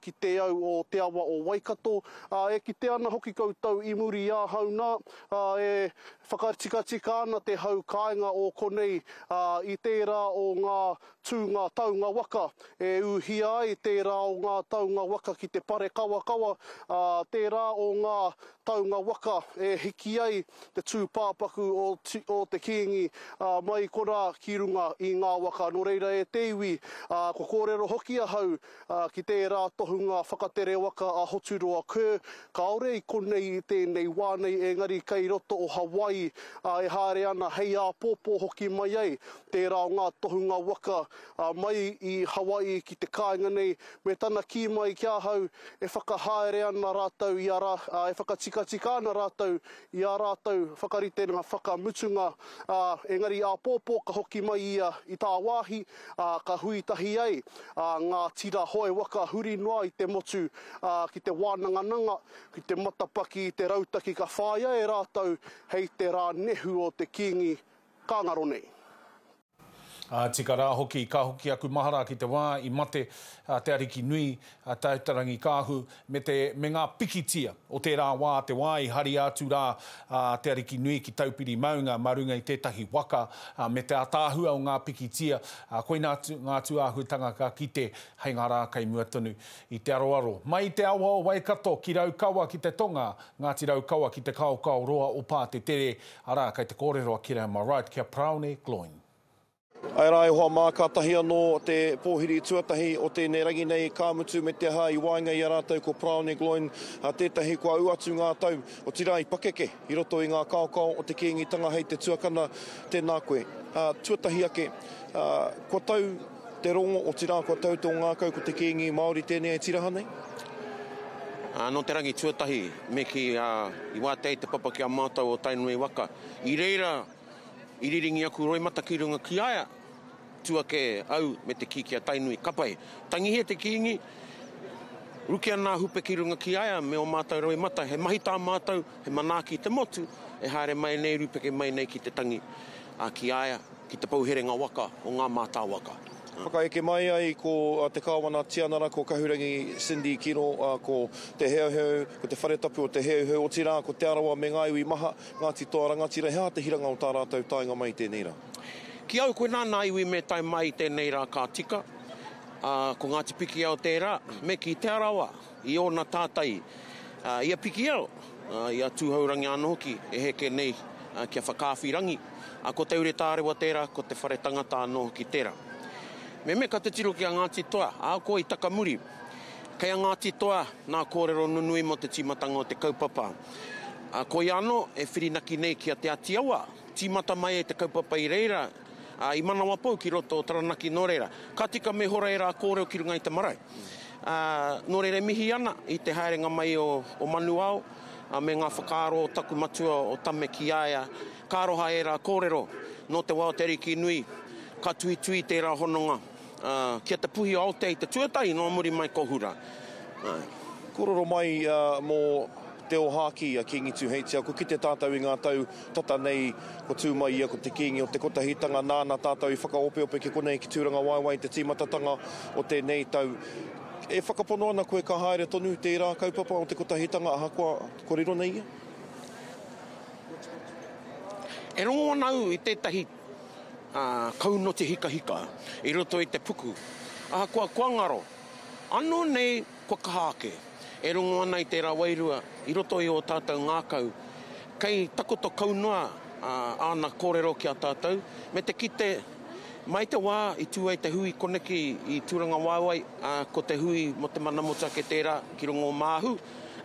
ki te au o te awa o Waikato. Ā, e kite ana hoki koutou i muri i ahau nā, ā, e whakatikatika ana te hau kāinga o konei i tērā o ngā tūnga taunga waka, e ūhia ai tērā o ngā taunga waka ki te pare kawakawa, ā, tērā o ngā taunga waka e hiki ai te tūpāpaku o, o te Kīngi, ā, mai konā ki runga i ngā waka. Nō reira e te iwi, ā, kua kōrero hoki ahau, ā, ki tērā tohunga whakatere waka a Hoturoa Kerr, kāore i konei i tēnei wā nei, engari kei roto o Hawaii, ā, e haere ana hei āpōpō hoki mai ai tērā o ngā tohunga waka mai i Hawaii ki te kāinga nei, me tana kī mai ki ahau e whakahaere ana rātou i a rā, e whakatikatika ana rātou i ā rātou whakaritenga whakamutunga, ā, engari āpōpō ka hoki mai ia i tāwāhi, ā, ka hui tahi ai ngā tira hoe waka huri noa i te motu, ā, ki te wānangananga, ki te matapaki i te rautaki ka whāia e rātou hei te rā nehu o te Kīngi ka ngaro nei. Ā, tika rā hoki, ka hoki aku mahara ki te wā i mate a Te Arikinui, a Taetarangikaahu, me te, me ngā pikitia o tērā wā, te wā i haria atu rā a Te Arikinui ki Taupiri maunga mā runga i tētahi waka, ā, me te ātaahua o ngā pikitia, ā, koinā atu ngā tūāhuatanga ka kite hei ngā rā kei mua tonu i te aroaro. Mai i te awa o Waikato ki Raukawa ki te tonga, Ngāti Raukawa ki te kaokaoroa o Pātetere, Arā, kei te kōrero a Kereama Wright ki a Paraone Gloyne. Ae rā e hoa mā, kātahi anō te pōhiri tuatahi o tēnei rangi nei, ka mutu me te aha i waenga i a rātou ko Paraone Gloyne tētahi kua ū atu ngā tau, otirā i pakeke i roto i ngā kaokao o te Kīngitanga hei te tuakana, tēnā koe. Tuatahi ake, kua tau te rongo, otirā kua tau tō ngākau ko te Kīngi Māori tēnei e tiraha nei? Ā, nō te rangi tuatahi, me kī, ā, i wātea ai te papa ki a mātou o Tainui waka. I reira, i riringi aku roimata ki runga ki a ia, tū ake au me te kī ki a Tainui, ka pai. Tangihia te Kīngi, rukea nā hupe ki runga ki a ia me ō mātou roimata, he mahi tā mātou, he manaaki i te motu, e haere mai nei, rūpeke mai nei ki te tangi, ā, ki a ia, ki te pou herenga waka o ngā mātāwaka. Whakaeke mai ai ko te Kāwana Tianara, ko Kahurangi Cindy Kiro, ko Te Heuheu, ko Te Whare Tapu o Te Heuheu, otirā ko Te Arawa me ngā iwi maha, Ngāti Toa Rangatira, he aha te hiranga o tā rātou taenga mai i tēnei rā? Ki au, koinā nā iwi me tae mai i tēnei rā ka tika, ā, ko Ngāti Pikiao tērā, me kī Te Arawa i ōna tātai, ā, i a Pikiao, ā, i a Tūhourangi anō hoki e heke nei kia whakaawhirangi. Ā, ko Te Ure Tārewa tērā, ko Te Whare Tangata anō hoki tērā. Me me ka titiro ki a Ngāti Toa, ahakoa i takamuri, kei a Ngāti Toa nā kōrero nunui mō te tīmatanga o te kaupapa. Ā, koia anō e whirinaki nei ki a Te Āti Awa, tīmata mai ai te kaupapa i reira, ā, i Manawapou ki roto o Taranaki nō reira, ka tika me hora ērā kōrero ki runga i te marae. Ā, nō reira e mihi ana i te haerenga mai o, o Manuao, ā, me ngā whakaaro o taku matua o Tame ki a ia, Ka aroha ērā kōrero, nō te wā o Te Arikinui, ka tuitui tērā hononga ki a Te Puhi o Aotea i te tuatahi, nō muri mai ko Hura. Āe. Kōrero mai mō te ōhākī a Kīngi Tūheitia, kua kite tātou i ngā tau tata nei kua tū mai ia ko te Kīngi o te Kotahitanga, nāna tātou i whakaopeope ki konei ki Tūrangawaewae i te tīmatatanga o tēnei tau. E whakapono ana koe ka haere tonu tērā kaupapa o te Kotahitanga ahakoa kua riro nei ia? E rongo ana au i tētahi kaunoti hikahika i roto i te puku, ahakoa kua ngaro, anō nei kua kaha ake, e rongo ana i tērā wairua i roto i ō tātou ngākau, kei takoto kau noa āna kōrero ki a tātou, me te kite, mai te wā i tū ai te hui koneki i Tūrangawaewae, ā, ko te hui mō te mana motuhake tērā ki rongo o Māhu,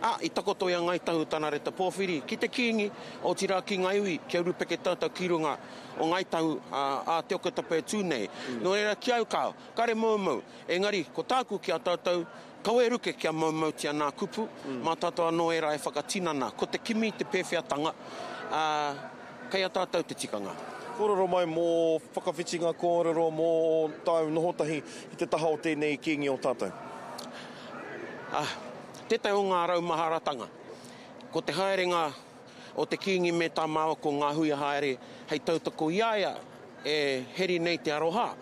ā, i takoto i a Ngāi Tahu tana reta pōwhiri ki te Kīngi, otirā ki ngā iwi, kia urupeke tātou ki runga o Ngāi Tahu, ā, ā Te Oketopa e tū nei. Nō reira, ki au kāo, kare moumou, engari, ko tāku ki a tātou, kaua e ruke kia moumoutia nā kupu, mā tātou anō ērā e whakatinana, ko te kimi i te pēwheatanga, ā, kei a tātou te tikanga. Kōrero mai mō whakawhitinga kōrero mō tāu noho tahi i te taha o tēnei Kīngi o tātou. Ā, tētahi o ngā raumaharatanga, ko te haerenga o te Kīngi me tā māua ko ngā hui haere hei tautoko i a ia e heri nei te aroha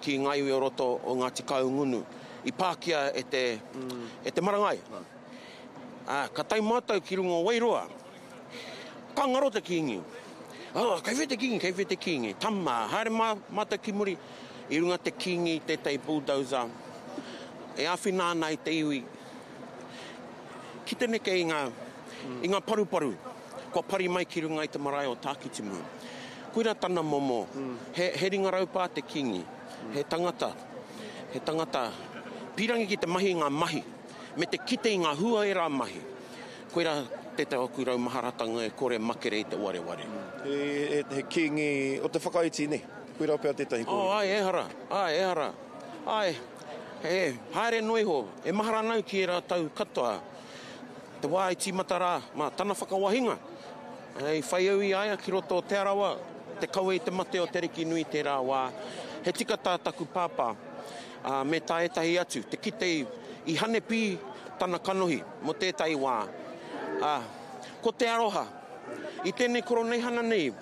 ki ngā iwi o roto o Ngāti Kahungunu i pākia e te, e te marangai. Ā, ka tae mātou ki runga o Wairoa, ka ngaro te Kīngi. Oh, kei whea te Kīngi, kei whea te Kīngi? Tama, haere mā, mātou ki muri, i runga te Kīngi i tētahi bulldozer e āwhina ana i te iwi ki te neke i ngā, i ngā paruparu kua pari mai ki runga i te marae o Tākitimu. Koirā tana momo, he, he ringa raupā te Kīngi, he tangata, he tangata pīrangi ki te mahi i ngā mahi, me te kite i ngā hua o ērā mahi. Koirā tētahi o aku raumaharatanga e kore makere i te wareware. He, he, he Kīngi o te whakaiti, nē? Koirā pea tētahi kōrero. Oh, āe, ehara, āe, ehara. Āe, he, haere noa iho, e mahara ana au ki ērā tau katoa. Te wā i tīmata rā, mā tana whakawahinga, i whai au i a ia ki roto o Te Arawa, te kawe i te mate o Te Arikinui tērā wā. He tika tā taku pāpā, ā, me tā ētahi atu, te kite i hanepī tana kanohi mō tētahi wā. Ā, ko te aroha, i tēnei koroneihana nei,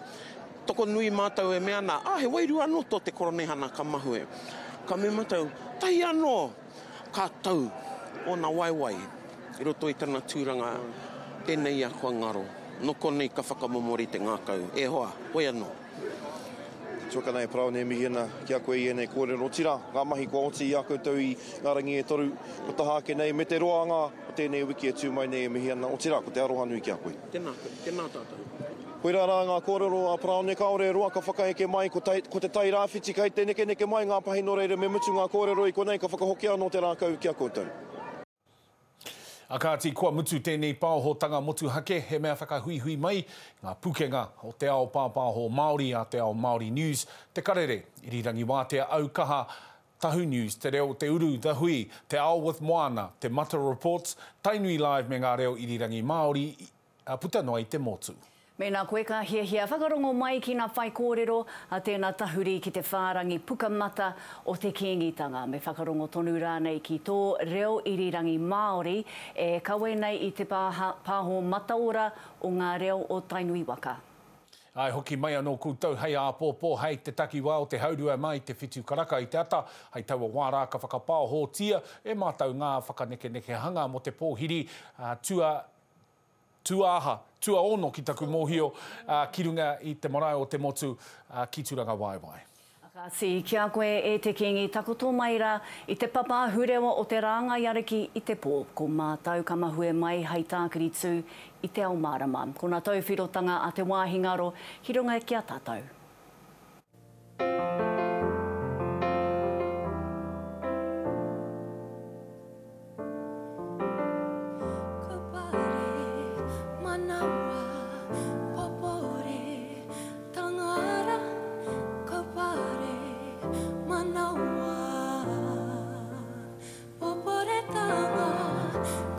tokonui mātou e mea ana, ā, he wairua anō tō te koroneihana ka mahue. Ka mea mātou, tahi anō! Ka tau ōna waewae i roto i tana tūranga, tēnei ia kua ngaro. Nō konei ka whakamomori te ngākau, e hoa, hoi anō. Tuakana e Paraone e mihi ana ki a koe i ēnei kōrero. Otirā, ngā mahi kua oti i a koutou i ngā rangi e toru kua taha ake nei, me te roanga o tēnei wiki e tū mai nei e mihi ana. Otirā, ko te aroha nui ki a koe. Tēnā koe, tēnā tātou. Koirā rā ngā kōrero a Paraone, kāore e roa ka whakaeke mai ko ko te Tai Rāwhiti kei te nekeneke mai ngā pahi nō reira me mutu ngā kōrero i konei ka whakahokia anō te rākau ki a koutou. A kāti, kua mutu tēnei paohotanga motuhake, he mea whakahuihui mai ngā pukenga o te ao pāpāho Māori a Te Ao Māori News, Te Karere, Irirangi Wātea Aukaha, Tahu News, Te Reo o Te Uru, The Hui, Te Ao with Moana, Te Mata Reports, Tainui Live me ngā reo irirangi Māori puta noa i te motu. Mēnā koe ka hiahia whakarongo mai ki ngā whaikōrero a tēnā tahuri ki te whārangi pukamata o te Kīngitanga, me whakarongo tonu rānei ki tō reo irirangi Māori e kawe nei i te pāho mataora o ngā reo o Tainui waka. Āe, hoki mai anō koutou hei āpōpō, hei te takiwā o te haurua mai te whitu karaka i te ata, hei taua wā rā ka whakapaohōtia e mātou ngā whakanekenekehanga mō te pōhiri tua, tuaaha, tuaono ki taku mōhio, ki runga i te marae o te motu, ki Turangawaewae. Kāti, ki a koe e te Kīngi, takoto mai rā i te papa ahurewa o te rāngai ariki i te pō, ko mātau ka mahue mai hei tākiri tū i te ao mārama. Ko nā tauwhirotanga a te wāhi ngaro ki runga ki a tātou. Ka pare manawa popore tangara Ka pare manawa popore tanga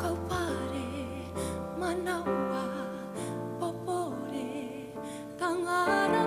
Ka pare manawa popore tangara.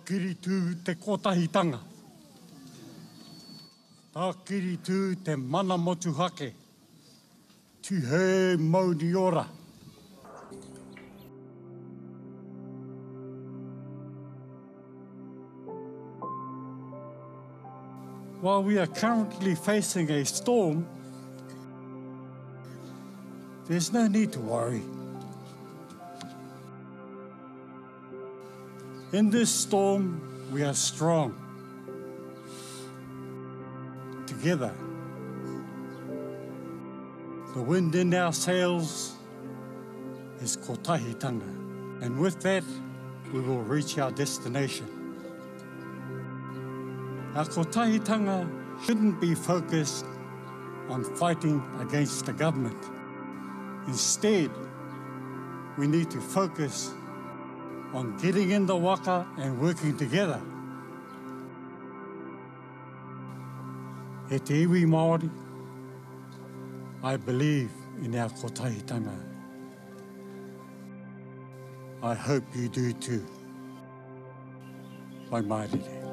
Tākiritū te kotahitanga. Tākiritū te mana motuhake. Tihei mauri ora. While we are currently facing a storm, there's no need to worry. In this storm, we are strong. Together. The wind in our sails is kotahitanga. And with that, we will reach our destination. Our kotahitanga shouldn't be focused on fighting against the government. Instead, we need to focus on getting in the waka and working together. E te iwi Māori, I believe in our kotahitanga. I hope you do too. Pai mārire.